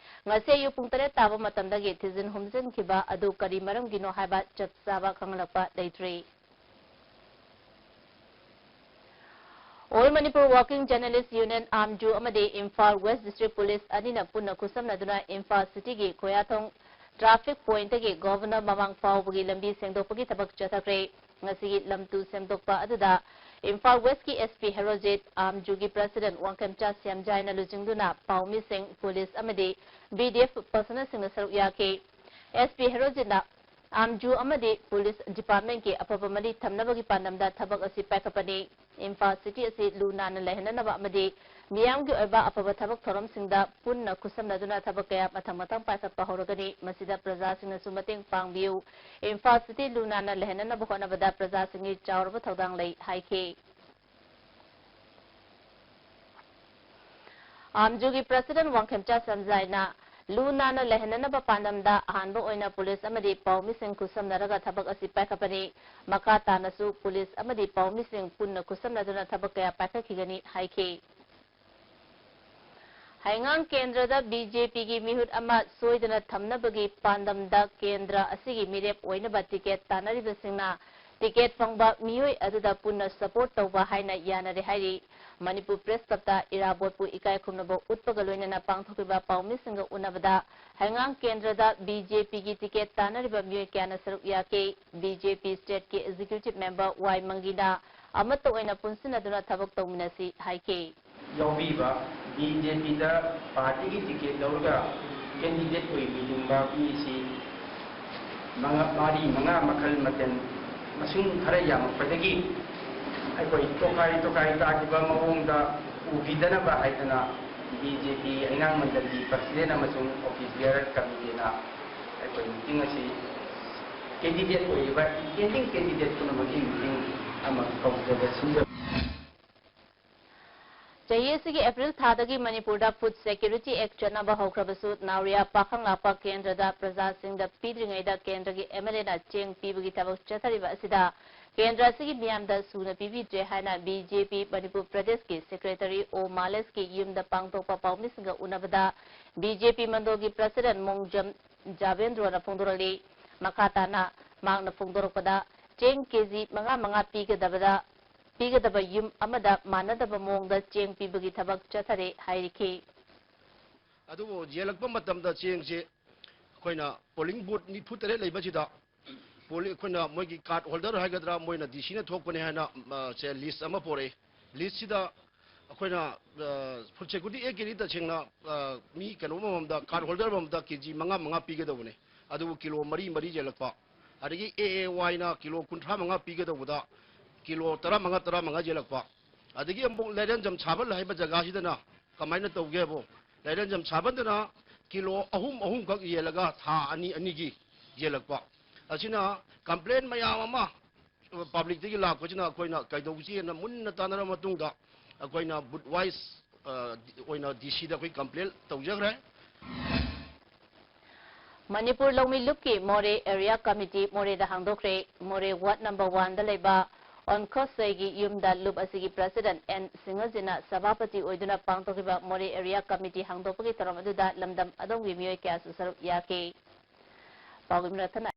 ꯉꯁꯤ ꯑꯌꯨꯛ ꯄꯨꯡ ꯇꯔꯦꯠ ꯇꯥꯕ ꯃꯇꯝꯗꯒꯤ ꯊꯤꯖꯤꯟ ꯍꯨꯝꯖꯤꯟꯈꯤꯕ ꯑꯗꯨ ꯀꯔꯤ ꯃꯔꯝꯒꯤꯅꯣ ꯍꯥꯏꯕ ꯆꯞ ꯆꯥꯕ ꯈꯪꯂꯛꯄ ꯂꯩꯇ꯭ꯔꯤ꯫ All Manipur Working Journalist Union, ꯑꯥꯝꯖꯨ, ꯑꯃꯗꯤ ꯏꯝꯐꯥꯜ West District Police ꯑꯅꯤꯅ ꯄꯨꯟꯅ ꯈꯨꯠꯁꯝꯅꯗꯨꯅ ꯏꯝꯐꯥꯜ cityꯒꯤ ꯈꯣꯌꯥꯊꯣꯡ traffic pointꯇꯒꯤ Governor ꯃꯃꯥꯡ ꯐꯥꯎꯕꯒꯤ ꯂꯝꯕꯤ ꯁꯦꯡꯗꯣꯛꯄꯒꯤ ꯊꯕꯛ ꯆꯠꯊꯈ꯭ꯔꯦ꯫ ꯉꯁꯤꯒꯤ ꯂꯝ ꯇꯨ ꯁꯦꯡꯗꯣꯛꯄ ꯑꯗꯨꯗ Imphal Westꯀꯤ S P Herojit, ꯑꯥꯝꯖꯨꯒꯤ President Wangkhemcha ꯁꯦꯝꯖꯥꯏꯅ ꯂꯨꯆꯤꯡꯗꯨꯅ ꯄꯥꯎꯃꯤꯁꯤꯡ, police ꯑꯃꯗꯤ B D F personnelꯁꯤꯡꯅ ꯁꯔꯨꯛ ꯌꯥꯈꯤ꯫ S P ꯍꯦꯔꯣꯖꯤꯠꯅ ꯑꯥꯝꯖꯨ ꯑꯃꯗꯤ police departmentꯀꯤ ꯑꯐꯕ ꯃꯔꯤ ꯊꯝꯅꯕꯒꯤ ꯄꯥꯟꯗꯝꯗ ꯊꯕꯛ ꯑꯁꯤ ꯄꯥꯏꯈꯠꯄꯅꯤ꯫ ꯏꯝꯐꯥꯜ city ꯑꯁꯤ ꯂꯨ ꯅꯥꯟꯅ ꯂꯩꯍꯟꯅꯅꯕ ꯑꯃꯗꯤ ꯃꯤꯌꯥꯝꯒꯤ ꯑꯣꯏꯕ ꯑꯐꯕ ꯊꯕꯛ ꯊꯧꯔꯝꯁꯤꯡꯗ ꯄꯨꯟꯅ ꯈꯨꯠꯁꯝꯅꯗꯨꯅ ꯊꯕꯛ ꯀꯌꯥ ꯃꯊꯪ ꯃꯊꯪ ꯄꯥꯏꯈꯠꯄ ꯍꯧꯔꯒꯅꯤ꯫ ꯃꯁꯤꯗ ꯄ꯭ꯔꯖꯥꯁꯤꯡꯅꯁꯨ ꯃꯇꯦꯡ ꯄꯥꯡꯕꯤꯌꯨ꯫ ꯏꯝꯐꯥꯜ ꯁꯤꯇꯤ ꯂꯨ ꯅꯥꯟꯅ ꯂꯩꯍꯟꯅꯅꯕ ꯍꯣꯠꯅꯕꯗ ꯄ꯭ꯔꯖꯥꯁꯤꯡꯒꯤ ꯆꯥꯎꯔꯕ ꯊꯧꯗꯥꯡ ꯂꯩ ꯍꯥꯏꯈꯤ꯫ ꯑꯥꯝꯖꯨꯒꯤ ꯄ꯭ꯔꯁꯤꯗꯦꯟ ꯋꯥꯡꯈꯦꯝꯆꯥ ꯁꯟꯖꯥꯏꯅ ꯂꯨ ꯅꯥꯟꯅ ꯂꯩꯍꯟꯅꯅꯕ ꯄꯥꯟꯗꯝꯗ ꯑꯍꯥꯟꯕ ꯑꯣꯏꯅ ꯄꯨꯂꯤꯁ ꯑꯃꯗꯤ ꯄꯥꯎꯃꯤꯁꯤꯡ ꯈꯨꯠꯁꯝꯅꯔꯒ ꯊꯕꯛ ꯑꯁꯤ ꯄꯥꯏꯈꯠꯄꯅꯤ꯫ ꯃꯈꯥ ꯇꯥꯅꯁꯨ ꯄꯨꯂꯤꯁ ꯑꯃꯗꯤ ꯄꯥꯎꯃꯤꯁꯤꯡ ꯄꯨꯟꯅ ꯈꯨꯠꯁꯝꯅꯗꯨꯅ ꯊꯕꯛ ꯀꯌꯥ ꯄꯥꯏꯈꯠꯈꯤꯒꯅꯤ ꯍꯥꯏꯈꯤ꯫ ꯍꯩꯉꯥꯡ ꯀꯦꯟꯗ꯭ꯔꯗ ꯕꯤ ꯖꯦ ꯄꯤꯒꯤ ꯃꯤꯍꯨꯠ ꯑꯃ ꯁꯣꯏꯗꯅ ꯊꯝꯅꯕꯒꯤ ꯄꯥꯟꯗꯝꯗ ꯀꯦꯟꯗ꯭ꯔ ꯑꯁꯤꯒꯤ ꯃꯤꯔꯦꯞ ꯑꯣꯏꯅꯕ ꯇꯤꯀꯦꯠ ꯇꯥꯟꯅꯔꯤꯕꯁꯤꯡꯅ ꯇꯤꯀꯦꯠ ꯐꯪꯕ ꯃꯤꯑꯣꯏ ꯑꯗꯨꯗ ꯄꯨꯟꯅ ꯁꯄꯣꯔꯠ ꯇꯧꯕ ꯍꯥꯏꯅ ꯌꯥꯅꯔꯦ ꯍꯥꯏꯔꯤ꯫ ꯃꯅꯤꯄꯨꯔ ꯄ꯭ꯔꯦꯁ ꯀ꯭ꯂꯕꯇ ꯏꯔꯥꯕꯣꯠꯄꯨ ꯏꯀꯥꯏ ꯈꯨꯝꯅꯕ ꯎꯠꯄꯒ ꯂꯣꯏꯅꯅ ꯄꯥꯡꯊꯣꯛꯈꯤꯕ ꯄꯥꯎꯃꯤꯁꯤꯡꯒ ꯎꯅꯕꯗ ꯍꯩꯉꯥꯡ ꯀꯦꯟꯗ꯭ꯔꯗ ꯕꯤ ꯖꯦ ꯄꯤꯒꯤ ꯇꯤꯀꯦꯠ ꯇꯥꯟꯅꯔꯤꯕ ꯃꯤꯑꯣꯏ ꯀꯌꯥꯅ ꯁꯔꯨꯛ ꯌꯥꯈꯤ꯫ ꯕꯤ ꯖꯦ ꯄꯤ ꯁ꯭ꯇꯦꯠꯀꯤ ꯑꯦꯛꯖꯤꯀ꯭ꯌꯨꯇꯤꯚ ꯃꯦꯝꯕꯔ ꯋꯥꯏ ꯃꯪꯒꯤꯅ ꯑꯃꯠꯇ ꯑꯣꯏꯅ ꯄꯨꯟꯁꯤꯟꯅꯗꯨꯅ ꯊꯕꯛ ꯇꯧꯃꯤꯟꯅꯁꯤ ꯍꯥꯏꯈꯤ꯫ ꯌꯥꯎꯕꯤꯕ ꯕꯤ ꯖꯦ ꯄꯤꯗ ꯄꯥꯔꯇꯤꯒꯤ ꯇꯤꯀꯦꯠ ꯂꯧꯔꯒ ꯀꯦꯟꯗꯤꯗꯦꯠ ꯑꯣꯏꯕꯤꯅꯤꯡꯕ ꯃꯤꯁꯤ ꯃꯉꯥ, ꯃꯔꯤ, ꯃꯉꯥ ꯃꯈꯜ ꯃꯊꯦꯜ ꯃꯁꯤꯡ ꯈꯔ ꯌꯥꯝꯃꯛꯄꯗꯒꯤ ꯑꯩꯈꯣꯏ ꯇꯣꯈꯥꯏ ꯇꯣꯈꯥꯏ ꯇꯥꯈꯤꯕ ꯃꯑꯣꯡꯗ ꯎꯈꯤꯗꯅꯕ ꯍꯥꯏꯗꯅ ꯕꯤ ꯖꯦ ꯄꯤ ꯍꯩꯉꯥꯡ ꯃꯟꯗꯜꯒꯤ ꯄ꯭ꯔꯁꯤꯗꯦꯟ ꯑꯃꯁꯨꯡ ꯑꯣꯐꯤꯁ ꯕꯤꯌꯔꯔ ꯀꯃꯤꯇꯤꯅ ꯑꯩꯈꯣꯏ ꯃꯤꯇꯤꯡ ꯑꯁꯤ ꯀꯦꯟꯗꯤꯗꯦꯠ ꯑꯣꯏꯔꯤꯕ ꯏꯟꯇꯦꯟꯗꯤꯡ ꯀꯦꯟꯗꯤꯗꯦꯠ ꯄꯨꯝꯅꯃꯛꯀꯤ ꯃꯤꯇꯤꯡ ꯑꯃ ꯀꯧꯖꯕ ꯁꯤꯟꯖꯕ꯫ ꯆꯍꯤ ꯑꯁꯤꯒꯤ ꯑꯦꯄ꯭ꯔꯤꯜ ꯊꯥꯗꯒꯤ ꯃꯅꯤꯄꯨꯔꯗ ꯐꯨꯗ ꯁꯦꯀ꯭ꯌꯨꯔꯤꯇꯤ ꯑꯦꯛ ꯆꯠꯅꯕ ꯍꯧꯈ꯭ꯔꯕꯁꯨ, ꯅꯥꯎꯔꯤꯌꯥ ꯄꯥꯈꯪ ꯂꯥꯛꯄ ꯀꯦꯟꯗ꯭ꯔꯗ ꯄ꯭ꯔꯖꯥꯁꯤꯡꯗ ꯄꯤꯗ꯭ꯔꯤꯉꯩꯗ ꯀꯦꯟꯗ꯭ꯔꯒꯤ ꯑꯦꯝ ꯑꯦꯜ ꯑꯦꯅ ꯆꯦꯡ ꯄꯤꯕꯒꯤ ꯊꯕꯛ ꯆꯠꯊꯔꯤꯕ ꯑꯁꯤꯗ ꯀꯦꯟꯗ꯭ꯔ ꯑꯁꯤꯒꯤ ꯃꯤꯌꯥꯝꯗ ꯁꯨꯅ ꯄꯤꯕꯤꯗ꯭ꯔꯦ ꯍꯥꯏꯅ ꯕꯤ ꯖꯦ ꯄꯤ ꯃꯅꯤꯄꯨꯔ ꯄ꯭ꯔꯗꯦꯁꯀꯤ ꯁꯦꯀ꯭ꯔꯦꯇꯔꯤ ꯑꯣ ꯃꯥꯂꯦꯁꯀꯤ ꯌꯨꯝꯗ ꯄꯥꯡꯊꯣꯛꯄ ꯄꯥꯎꯃꯤꯁꯤꯡꯒ ꯎꯅꯕꯗ ꯕꯤ ꯖꯦ ꯄꯤ ꯃꯟꯗꯣꯜꯒꯤ ꯄ꯭ꯔꯁꯤꯗꯦꯟ ꯃꯣꯡꯖꯝ ꯖꯥꯕꯦꯟꯗ꯭ꯔꯣꯅ ꯐꯣꯡꯗꯣꯔꯛꯂꯤ꯫ ꯃꯈꯥ ꯇꯥꯅ ꯃꯍꯥꯛꯅ ꯐꯣꯡꯗꯣꯔꯛꯄꯗ, ꯆꯦꯡ ꯀꯦ ꯖꯤ ꯃꯉꯥ ꯃꯉꯥ ꯄꯤꯒꯗꯕꯗ ꯄꯤꯒꯗꯕ ꯌꯨꯝ ꯑꯃꯗ ꯃꯥꯟꯅꯗꯕ ꯃꯑꯣꯡꯗ ꯆꯦꯡ ꯄꯤꯕꯒꯤ ꯊꯕꯛ ꯆꯠꯊꯔꯦ ꯍꯥꯏꯔꯤꯈꯤ꯫ ꯑꯗꯨꯕꯨ ꯌꯦꯜꯂꯛꯄ ꯃꯇꯝꯗ ꯆꯦꯡꯁꯦ ꯑꯩꯈꯣꯏꯅ ꯄꯣꯂꯤꯡ ꯕꯨꯠ ꯅꯤꯐꯨ ꯇꯔꯦꯠ ꯂꯩꯕꯁꯤꯗ ꯄꯣꯂꯤ-, ꯑꯩꯈꯣꯏꯅ ꯃꯣꯏꯒꯤ ꯀꯥꯔꯗ ꯍꯣꯜꯗꯔ ꯍꯥꯏꯒꯗ꯭ꯔꯥ, ꯃꯣꯏꯅ ꯗꯤ ꯁꯤꯅ ꯊꯣꯛꯄꯅꯦ ꯍꯥꯏꯅ, ꯑ, ꯁꯦ ꯂꯤꯁ ꯑꯃ ꯄꯣꯔꯛꯏ꯫ ꯂꯤꯁꯁꯤꯗ ꯑꯩꯈꯣꯏꯅ, ꯑ, ꯐꯨꯗ ꯁꯦꯀ꯭ꯌꯨꯔꯤꯇꯤ ꯑꯦꯛꯀꯤꯗꯤ ꯇꯁꯦꯡꯅ, ꯑ, ꯃꯤ ꯀꯩꯅꯣ ꯑꯃꯃꯝꯗ, ꯀꯥꯔꯗ ꯍꯣꯜꯗꯔ ꯑꯃꯃꯝꯗ ꯀꯦ ꯖꯤ ꯃꯉꯥ ꯃꯉꯥ ꯄꯤꯒꯗꯧꯕꯅꯦ꯫ ꯑꯗꯨꯕꯨ ꯀꯤꯂꯣ ꯃꯔꯤ ꯃꯔꯤ ꯌꯦꯜꯂꯛꯄ, ꯑꯗꯒꯤ ꯑꯦ ꯑꯦ ꯋꯥꯏꯅ ꯀꯤꯂꯣ ꯀꯨꯟꯊ꯭ꯔꯥ ꯃꯉꯥ ꯄꯤꯒꯗꯧꯕꯗ ꯀꯤꯂꯣ ꯇꯔꯥꯃꯉꯥ ꯇꯔꯥꯃꯉꯥ ꯌꯦꯜꯂꯛꯄ, ꯑꯗꯒꯤ ꯑꯃꯨꯛ ꯂꯥꯏꯔꯦꯟꯖꯝ ꯁꯥꯕꯜ ꯍꯥꯏꯕ ꯖꯒꯥꯁꯤꯗꯅ ꯀꯃꯥꯏꯅ ꯇꯧꯒꯦꯕꯨ, ꯂꯥꯏꯔꯦꯟꯖꯝ ꯁꯥꯕꯜꯗꯅ ꯀꯤꯂꯣ ꯑꯍꯨꯝ ꯑꯍꯨꯝꯈꯛ ꯌꯦꯜꯂꯒ ꯊꯥ ꯑꯅꯤ ꯑꯅꯤꯒꯤ ꯌꯦꯜꯂꯛꯄ꯫ ꯑꯁꯤꯅ ꯀꯝꯄ꯭ꯂꯦꯟ ꯃꯌꯥꯝ ꯑꯃ ꯄꯕ꯭ꯂꯤꯛꯇꯒꯤ ꯂꯥꯛꯄꯁꯤꯅ ꯑꯩꯈꯣꯏꯅ ꯀꯩꯗꯧꯁꯤꯅ ꯃꯨꯟꯅ ꯇꯥꯟꯅꯔꯕ ꯃꯇꯨꯡꯗ ꯑꯩꯈꯣꯏꯅ ꯕꯨꯠ ꯋꯥꯏꯁ, ꯑ, ꯑꯣꯏꯅ ꯗꯤ ꯁꯤꯗ ꯑꯩꯈꯣꯏ ꯀꯝꯄ꯭ꯂꯦꯟ ꯇꯧꯖꯈ꯭ꯔꯦ꯫ ꯃꯅꯤꯄꯨꯔ ꯂꯧꯃꯤ ꯂꯨꯞꯀꯤ ꯃꯣꯔꯦ ꯑꯦꯔꯤꯌꯥ ꯀꯃꯤꯇꯤ ꯃꯣꯔꯦꯗ ꯍꯥꯡꯗꯣꯛꯈ꯭ꯔꯦ꯫ ꯃꯣꯔꯦ ꯋꯥꯔꯗ ꯅꯝꯕꯔ ꯋꯥꯟꯗ ꯂꯩꯕ ꯑꯣꯟꯈꯣꯁꯩꯒꯤ ꯌꯨꯝꯗ ꯂꯨꯞ ꯑꯁꯤꯒꯤ ꯄ꯭ꯔꯁꯤꯗꯦꯟ ꯑꯦꯟ ꯁꯤꯡꯍꯖꯤꯅ ꯁꯚꯥꯄꯇꯤ ꯑꯣꯏꯗꯨꯅ ꯄꯥꯡꯊꯣꯛꯈꯤꯕ ꯃꯣꯔꯦ ꯑꯦꯔꯤꯌꯥ ꯀꯃꯤꯇꯤ ꯍꯥꯡꯗꯣꯛꯄꯒꯤ ꯊꯧꯔꯝ ꯑꯗꯨꯗ ꯂꯝꯗꯝ ꯑꯗꯣꯝꯒꯤ ꯃꯤꯑꯣꯏ ꯀꯌꯥꯁꯨ ꯁꯔꯨꯛ ꯌꯥꯈꯤ꯫ ꯄꯥꯎꯒꯤ ꯃꯔꯛ ꯊꯠꯅ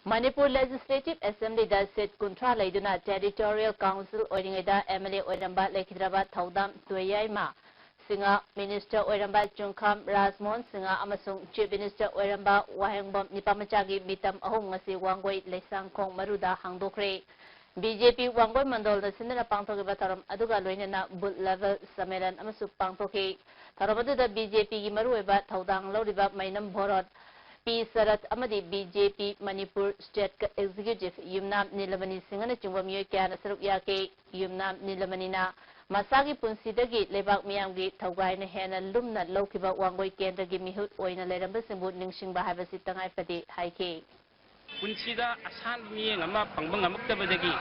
ꯃꯅꯤꯄꯨꯔ Legislative Assemblyꯗ seat ꯀꯨꯟꯊ꯭ꯔꯥ ꯂꯩꯗꯨꯅ Territorial Council ꯑꯣꯏꯔꯤꯉꯩꯗ MLA ꯑꯣꯏꯔꯝꯕ ꯂꯩꯈꯤꯗ꯭ꯔꯕ ꯊꯧꯗꯥꯝ ꯇꯣꯌꯥꯏꯃ ꯁꯤꯡꯍ, Minister ꯑꯣꯏꯔꯝꯕ ꯆꯨꯡꯈꯥꯝ ꯔꯥꯖꯃꯣꯍꯟ ꯁꯤꯡꯍ ꯑꯃꯁꯨꯡ Chief Minister ꯑꯣꯏꯔꯝꯕ ꯋꯥꯍꯦꯡꯕꯝ ꯅꯤꯄꯥꯃꯆꯥꯒꯤ ꯃꯤꯇꯝ ꯑꯍꯨꯝ ꯉꯁꯤ ꯋꯥꯡꯒꯣꯏ ꯂꯩꯁꯥꯡꯈꯣꯡ ꯃꯔꯨꯗ ꯍꯥꯡꯗꯣꯛꯈ꯭ꯔꯦ꯫ BJP ꯋꯥꯡꯒꯣꯏ ꯃꯟꯗꯣꯜꯅ ꯁꯤꯟꯗꯨꯅ ꯄꯥꯡꯊꯣꯛꯈꯤꯕ ꯊꯧꯔꯝ ꯑꯗꯨꯒ ꯂꯣꯏꯅꯅ booth level ꯁꯝꯃꯦꯂꯟ ꯑꯃꯁꯨ ꯄꯥꯡꯊꯣꯛꯈꯤ꯫ ꯊꯧꯔꯝ ꯑꯗꯨꯗ BJPꯒꯤ ꯃꯔꯨꯑꯣꯏꯕ ꯊꯧꯗꯥꯡ ꯂꯧꯔꯤꯕ ꯃꯩꯅꯝ ꯚꯣꯔꯣꯠ, ꯄꯤ ꯁꯔꯠ ꯑꯃꯗꯤ BJP ꯃꯅꯤꯄꯨꯔ State Executive ꯌꯨꯝꯅꯥꯝ ꯅꯤꯂꯃꯅꯤ ꯁꯤꯡꯍꯅꯆꯤꯡꯕ ꯃꯤꯑꯣꯏ ꯀꯌꯥꯅ ꯁꯔꯨꯛ ꯌꯥꯈꯤ꯫ ꯌꯨꯝꯅꯥꯝ ꯅꯤꯂꯃꯅꯤꯅ ꯃꯁꯥꯒꯤ ꯄꯨꯟꯁꯤꯗꯒꯤ ꯂꯩꯕꯥꯛ ꯃꯤꯌꯥꯝꯒꯤ ꯊꯧꯒꯥꯏꯅ ꯍꯦꯟꯅ ꯂꯨꯝꯅ ꯂꯧꯈꯤꯕ ꯋꯥꯡꯒꯣꯏ ꯀꯦꯟꯗ꯭ꯔꯒꯤ ꯃꯤꯍꯨꯠ ꯑꯣꯏꯅ ꯂꯩꯔꯝꯕꯁꯤꯡꯕꯨ ꯅꯤꯡꯁꯤꯡꯕ ꯍꯥꯏꯕꯁꯤ ꯇꯉꯥꯏ ꯐꯗꯦ ꯍꯥꯏꯈꯤ꯫ ꯄꯨꯟꯁꯤꯗ ꯑꯁꯥꯟꯕ ꯃꯤꯠꯌꯦꯡ ꯑꯃ ꯐꯪꯕ ꯉꯝꯃꯛꯇꯕꯗꯒꯤ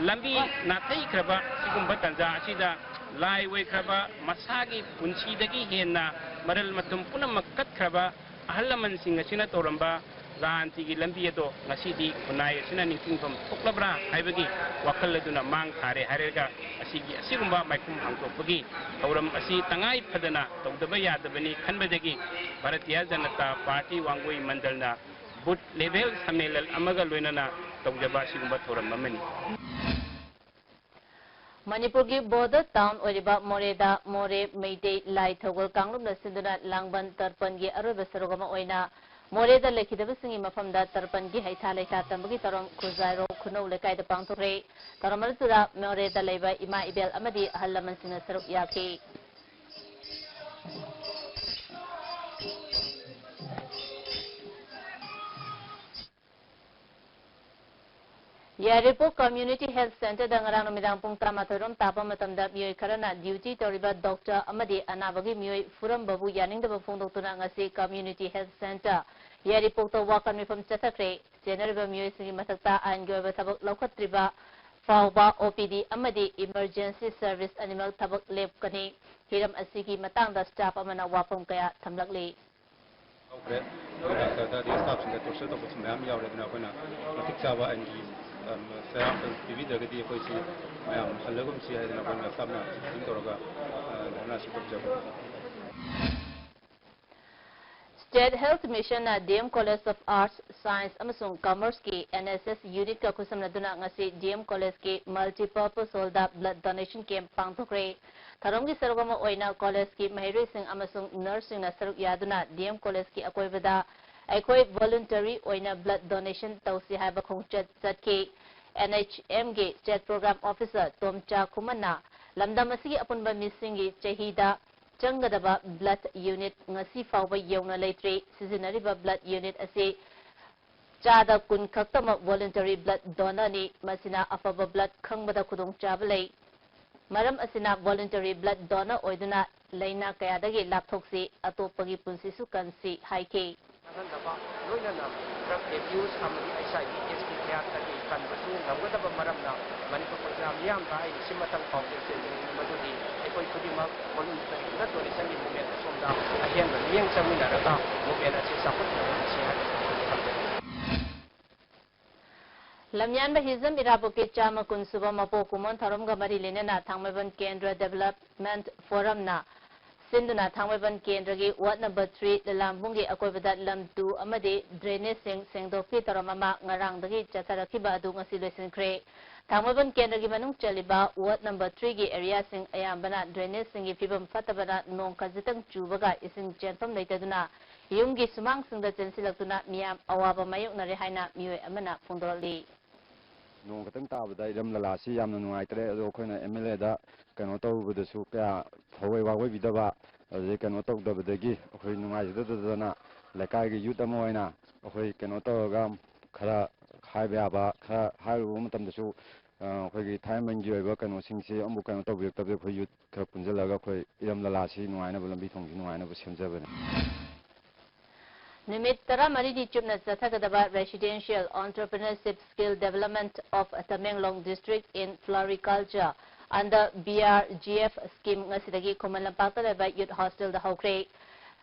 ꯂꯝꯕꯤ ꯅꯥꯊꯩꯈ꯭ꯔꯕ ꯁꯤꯒꯨꯝꯕ ꯇꯥꯟꯖꯥ ꯑꯁꯤꯗ ꯂꯥꯏ ꯑꯣꯏꯈ꯭ꯔꯕ, ꯃꯁꯥꯒꯤ ꯄꯨꯟꯁꯤꯗꯒꯤ ꯍꯦꯟꯅ ꯃꯔꯜ ꯃꯊꯨꯝ ꯄꯨꯝꯅꯃꯛ ꯀꯠꯈ꯭ꯔꯕ ꯑꯍꯜ ꯂꯃꯟꯁꯤꯡ ꯑꯁꯤꯅ ꯇꯧꯔꯝꯕ ꯂꯥꯟ ꯑꯁꯤꯒꯤ ꯂꯝꯕꯤ ꯑꯗꯣ ꯉꯁꯤꯗꯤ ꯈꯨꯟꯅꯥꯏ ꯑꯁꯤꯅ ꯅꯤꯡꯁꯤꯡꯐꯝ ꯊꯣꯛꯂꯕ꯭ꯔꯥ ꯍꯥꯏꯕꯒꯤ ꯋꯥꯈꯜ ꯑꯗꯨꯅ ꯃꯥꯡ ꯊꯥꯔꯦ ꯍꯥꯏꯔꯒ ꯑꯁꯤꯒꯤ ꯑꯁꯤꯒꯨꯝꯕ ꯃꯥꯏꯈꯨꯝ ꯍꯥꯡꯗꯣꯛꯄꯒꯤ ꯊꯧꯔꯝ ꯑꯁꯤ ꯇꯉꯥꯏ ꯐꯗꯅ ꯇꯧꯗꯕ ꯌꯥꯗꯕꯅꯤ ꯈꯟꯕꯗꯒꯤ Bharatiya Janata party Wangoi ꯃꯟꯗꯜꯅ booth level Sammelan ꯑꯃꯒ ꯂꯣꯏꯅꯅ ꯇꯧꯖꯕ ꯑꯁꯤꯒꯨꯝꯕ ꯊꯧꯔꯝ ꯑꯃꯅꯤ꯫ ꯃꯅꯤꯄꯨꯔꯒꯤ border town ꯑꯣꯏꯔꯤꯕ ꯃꯣꯔꯦꯗ ꯃꯣꯔꯦ ꯃꯩꯇꯩ ꯂꯥꯏ ꯊꯧꯒꯜ ꯀꯥꯡꯂꯨꯞꯅ ꯁꯤꯟꯗꯨꯅ ꯂꯥꯡꯕꯟ ꯇꯔꯄꯟꯒꯤ ꯑꯔꯣꯏꯕ ꯁꯔꯨꯛ ꯑꯃ ꯑꯣꯏꯅ ꯃꯣꯔꯦꯗ ꯂꯩꯈꯤꯗꯕꯁꯤꯡꯒꯤ ꯃꯐꯝꯗ ꯇꯔꯄꯟꯒꯤ ꯍꯩꯊꯥ ꯂꯩꯊꯥ ꯇꯝꯕꯒꯤ ꯊꯧꯔꯝ ꯈꯨꯖꯥꯏꯔꯣ ꯈꯨꯅꯧ ꯂꯩꯀꯥꯏꯗ ꯄꯥꯡꯊꯣꯛꯈ꯭ꯔꯦ꯫ ꯊꯧꯔꯝ ꯑꯗꯨꯗ ꯃꯣꯔꯦꯗ ꯂꯩꯕ ꯏꯃꯥ ꯏꯕꯦꯜ ꯑꯃꯗꯤ ꯑꯍꯜ ꯂꯃꯟꯁꯤꯡꯅ ꯁꯔꯨꯛ ꯌꯥꯈꯤ꯫ ꯌꯥꯏꯔꯤꯄꯣꯛ Community Health Centreꯗ ꯉꯔꯥꯡ ꯅꯨꯃꯤꯗꯥꯡ ꯄꯨꯡ ꯇꯔꯥꯃꯥꯊꯣꯏ ꯔꯣꯝ ꯇꯥꯕ ꯃꯇꯝꯗ ꯃꯤꯑꯣꯏ ꯈꯔꯅ duty ꯇꯧꯔꯤꯕ doctor ꯑꯃꯗꯤ ꯑꯅꯥꯕꯒꯤ ꯃꯤꯑꯣꯏ ꯐꯨꯔꯝꯕꯕꯨ ꯌꯥꯅꯤꯡꯗꯕ ꯐꯣꯡꯗꯣꯛꯇꯨꯅ ꯉꯁꯤ Community Health Centre ꯌꯥꯏꯔꯤꯄꯣꯛꯇ ꯋꯥꯀꯠ ꯃꯤꯐꯝ ꯆꯠꯊꯈ꯭ꯔꯦ꯫ ꯆꯦꯟꯅꯔꯤꯕ ꯃꯤꯑꯣꯏꯁꯤꯡꯒꯤ ꯃꯊꯛꯇ ꯑꯥꯏꯟꯒꯤ ꯑꯣꯏꯕ ꯊꯕꯛ ꯂꯧꯈꯠꯇ꯭ꯔꯤꯕ ꯐꯥꯎꯕ OPD ꯑꯃꯗꯤ emergency service ꯑꯅꯤꯃꯛ ꯊꯕꯛ ꯂꯦꯞꯀꯅꯤ꯫ ꯍꯤꯔꯝ ꯑꯁꯤꯒꯤ ꯃꯇꯥꯡꯗ staff ꯑꯃꯅ ꯋꯥꯐꯝ ꯀꯌꯥ ꯊꯝꯂꯛꯂꯤ꯫ ꯌꯥꯎꯈ꯭ꯔꯦ꯫ ꯑꯩꯈꯣꯏ ꯗꯥꯛꯇꯔꯗ ꯑꯗꯩ staffꯁꯤꯡꯗ torture ꯇꯧꯕꯁꯨ ꯃꯌꯥꯝ ꯌꯥꯎꯔꯦ꯫ ꯑꯗꯨꯅ ꯑꯩꯈꯣꯏꯅ ꯃꯇꯤꯛ ꯆꯥꯕ ꯑꯥꯏꯟꯒꯤ, ꯑꯝ, ꯆꯩꯔꯥꯛ ꯄꯤꯕꯤꯗ꯭ꯔꯒꯗꯤ ꯑꯩꯈꯣꯏꯁꯤ ꯃꯌꯥꯝ ꯍꯜꯂꯒꯨꯝꯁꯤ ꯍꯥꯏꯗꯅ ꯑꯩꯈꯣꯏꯅ staff ꯃꯌꯥꯝꯁꯤ meeting ꯇꯧꯔꯒ, ꯑ, ꯙꯔꯅꯥꯁꯤ ꯇꯧꯖꯕꯅꯤ꯫ State Health Mission-ꯅ D M College of Arts, Science ꯑꯃꯁꯨꯡ Commerce-ꯀꯤ N S S unit-ꯀ ꯈꯨꯠꯁꯝꯅꯗꯨꯅ ꯉꯁꯤ D M College-ꯀꯤ Multipurpose Hall-ꯗ blood donation camp ꯄꯥꯡꯊꯣꯛꯈ꯭ꯔꯦ꯫ ꯊꯧꯔꯝꯒꯤ ꯁꯔꯨꯛ ꯑꯃ ꯑꯣꯏꯅ college-ꯀꯤ ꯃꯍꯩꯔꯣꯏꯁꯤꯡ ꯑꯃꯁꯨꯡ nurse-ꯁꯤꯡꯅ ꯁꯔꯨꯛ ꯌꯥꯗꯨꯅ D M College-ꯀꯤ ꯑꯀꯣꯏꯕꯗ ꯑꯩꯈꯣꯏ voluntary ꯑꯣꯏꯅ blood donation ꯇꯧꯁꯤ ꯍꯥꯏꯕ ꯈꯣꯡꯆꯠ ꯆꯠꯈꯤ꯫ N H M-ꯒꯤ State Program Officer ꯇꯣꯝꯆꯥ ꯈꯨꯃꯟꯅ ꯂꯝꯗꯝ ꯑꯁꯤꯒꯤ ꯑꯄꯨꯟꯕ ꯃꯤꯁꯤꯡꯒꯤ ꯆꯍꯤꯗ ꯆꯪꯒꯗꯕ blood unit ꯉꯁꯤ ꯐꯥꯎꯕ ꯌꯧꯅ ꯂꯩꯇ꯭ꯔꯤ꯫ ꯁꯤꯖꯤꯟꯅꯔꯤꯕ blood unit ꯑꯁꯤ ꯆꯥꯗ ꯀꯨꯟ ꯈꯛꯇꯃꯛ voluntary blood donor-ꯅꯤ꯫ ꯃꯁꯤꯅ ꯑꯐꯕ blood ꯈꯪꯕꯗ ꯈꯨꯗꯣꯡꯆꯥꯕ ꯂꯩ꯫ ꯃꯔꯝ ꯑꯁꯤꯅ voluntary blood donor ꯑꯣꯏꯗꯨꯅ ꯂꯥꯏꯅꯥ ꯀꯌꯥꯗꯒꯤ ꯂꯥꯞꯊꯣꯛꯁꯤ, ꯑꯇꯣꯞꯄꯒꯤ ꯄꯨꯟꯁꯤꯁꯨ ꯀꯟꯁꯤ ꯍꯥꯏꯈꯤ꯫ ꯈꯪꯍꯟꯗꯕ, ꯂꯣꯏꯅꯅ drug abuse ꯑꯃꯗꯤ H I V AIDS-ꯀꯤ ꯀꯌꯥꯠꯇꯒꯤ ꯀꯟꯕꯁꯨ ꯉꯝꯒꯗꯕ ꯃꯔꯝꯅ ꯃꯅꯤꯄꯨꯔ ꯄ꯭ꯔꯖꯥ ꯃꯤꯌꯥꯝꯗ ꯑꯩ ꯁꯤꯃꯇꯪ ꯄꯥꯎꯖꯦꯜ ꯆꯦꯟꯖꯅꯤꯡꯏ ꯃꯗꯨꯗꯤ ꯑꯩꯈꯣꯏ ꯈꯨꯗꯤꯡꯃꯛ voluntary blood donation-ꯒꯤ movement ꯑꯁꯣꯝꯗ ꯑꯍꯦꯟꯕ ꯃꯤꯠꯌꯦꯡ ꯆꯪꯃꯤꯟꯅꯔꯒ movement ꯑꯁꯤ ꯆꯥꯎꯈꯠꯃꯤꯟꯅꯁꯤ ꯍꯥꯏꯕꯁꯤ ꯊꯝꯖꯒꯦ꯫ ꯂꯝꯌꯥꯟꯕ ꯍꯤꯖꯝ ꯏꯔꯥꯕꯣꯠꯀꯤ ꯆꯥꯝꯃ ꯀꯨꯟ ꯁꯨꯕ ꯃꯄꯣꯛ ꯀꯨꯝꯑꯣꯟ ꯊꯧꯔꯝꯒ ꯃꯔꯤ ꯂꯩꯅꯅ ꯊꯥꯡꯃꯩꯕꯟ ꯀꯦꯟꯗ꯭ꯔ Development Forum-ꯅ ꯁꯤꯟꯗꯨꯅ ꯊꯥꯡꯃꯩꯕꯟ ꯀꯦꯟꯗ꯭ꯔꯒꯤ ward number three ꯂꯂꯥꯝꯕꯨꯡꯒꯤ ꯑꯀꯣꯏꯕꯗ ꯂꯝ ꯇꯨ ꯑꯃꯗꯤ drainage-ꯁꯤꯡ ꯁꯦꯡꯗꯣꯛꯄꯒꯤ ꯊꯧꯔꯝ ꯑꯃ ꯉꯔꯥꯡꯗꯒꯤ ꯆꯠꯊꯔꯛꯈꯤꯕ ꯑꯗꯨ ꯉꯁꯤ ꯂꯣꯏꯁꯤꯟꯈ꯭ꯔꯦ꯫ ꯊꯥꯡꯃꯩꯕꯟ ꯀꯦꯟꯗ꯭ꯔꯒꯤ ꯃꯅꯨꯡ ꯆꯜꯂꯤꯕ ward number three-ꯒꯤ area-ꯁꯤꯡ ꯑꯌꯥꯝꯕꯅ drainage-ꯁꯤꯡꯒꯤ ꯐꯤꯕꯝ ꯐꯠꯇꯕꯅ ꯅꯣꯡ ꯈꯖꯤꯛꯇꯪ ꯆꯨꯕꯒ ꯏꯁꯤꯡ ꯆꯦꯟꯐꯝ ꯂꯩꯇꯗꯨꯅ ꯌꯨꯝꯒꯤ ꯁꯨꯃꯥꯡꯁꯤꯡꯗ ꯆꯦꯟꯁꯤꯜꯂꯛꯇꯨꯅ ꯃꯤꯌꯥꯝ ꯑꯋꯥꯕ ꯃꯥꯌꯣꯛꯅꯔꯦ ꯍꯥꯏꯅ ꯃꯤꯑꯣꯏ ꯑꯃꯅ ꯐꯣꯡꯗꯣꯔꯛꯂꯤ꯫ ꯅꯣꯡ ꯈꯛꯇꯪ ꯇꯥꯕꯗ ꯏꯔꯝ ꯂꯂꯥꯁꯤ ꯌꯥꯝꯅ ꯅꯨꯡꯉꯥꯏꯇ꯭ꯔꯦ꯫ ꯑꯗꯣ ꯑꯩꯈꯣꯏꯅ M L A-ꯗ ꯀꯩꯅꯣ ꯇꯧꯔꯨꯕꯗꯁꯨ ꯀꯌꯥ ꯊꯋꯥꯏ ꯋꯥꯒꯣꯏꯕꯤꯗꯕ, ꯑꯗꯨꯗꯒꯤ ꯀꯩꯅꯣ ꯇꯧꯗꯕꯗꯒꯤ ꯑꯩꯈꯣꯏ ꯅꯨꯡꯉꯥꯏꯖꯗꯗꯅ ꯂꯩꯀꯥꯏꯒꯤ youth ꯑꯃ ꯑꯣꯏꯅ ꯑꯩꯈꯣꯏ ꯀꯩꯅꯣ ꯇꯧꯔꯒ ꯈꯔ ꯍꯥꯏꯕ ꯌꯥꯕ ꯈꯔ ꯍꯥꯏꯔꯨꯕ ꯃꯇꯝꯗꯁꯨ, ꯑ, ꯑꯩꯈꯣꯏꯒꯤ ꯊꯥꯏꯃꯟꯒꯤ ꯑꯣꯏꯕ ꯀꯩꯅꯣꯁꯤꯡꯁꯤ ꯑꯃꯨꯛ ꯀꯩꯅꯣ ꯇꯧꯕꯤꯔꯛꯇꯕꯗ ꯑꯩꯈꯣꯏ youth ꯈꯔ ꯄꯨꯟꯁꯤꯜꯂꯒ ꯑꯩꯈꯣꯏ ꯏꯔꯝ ꯂꯂꯥꯁꯤ ꯅꯨꯡꯉꯥꯏꯅꯕ, ꯂꯝꯕꯤ ꯊꯣꯡꯁꯤ ꯅꯨꯡꯉꯥꯏꯅꯕ ꯁꯦꯝꯖꯕꯅꯤ꯫ ꯅꯨꯃꯤꯠ ꯇꯔꯥꯃꯔꯤꯅꯤ ꯆꯨꯞꯅ ꯆꯠꯊꯒꯗꯕ Residential Entrepreneurship Skill Development of Tamenglong District in Floriculture under B R G F scheme ꯉꯁꯤꯗꯒꯤ ꯈꯨꯃꯟ ꯂꯝꯄꯥꯛꯇ ꯂꯩꯕ youth hostel-ꯗ ꯍꯧꯈ꯭ꯔꯦ꯫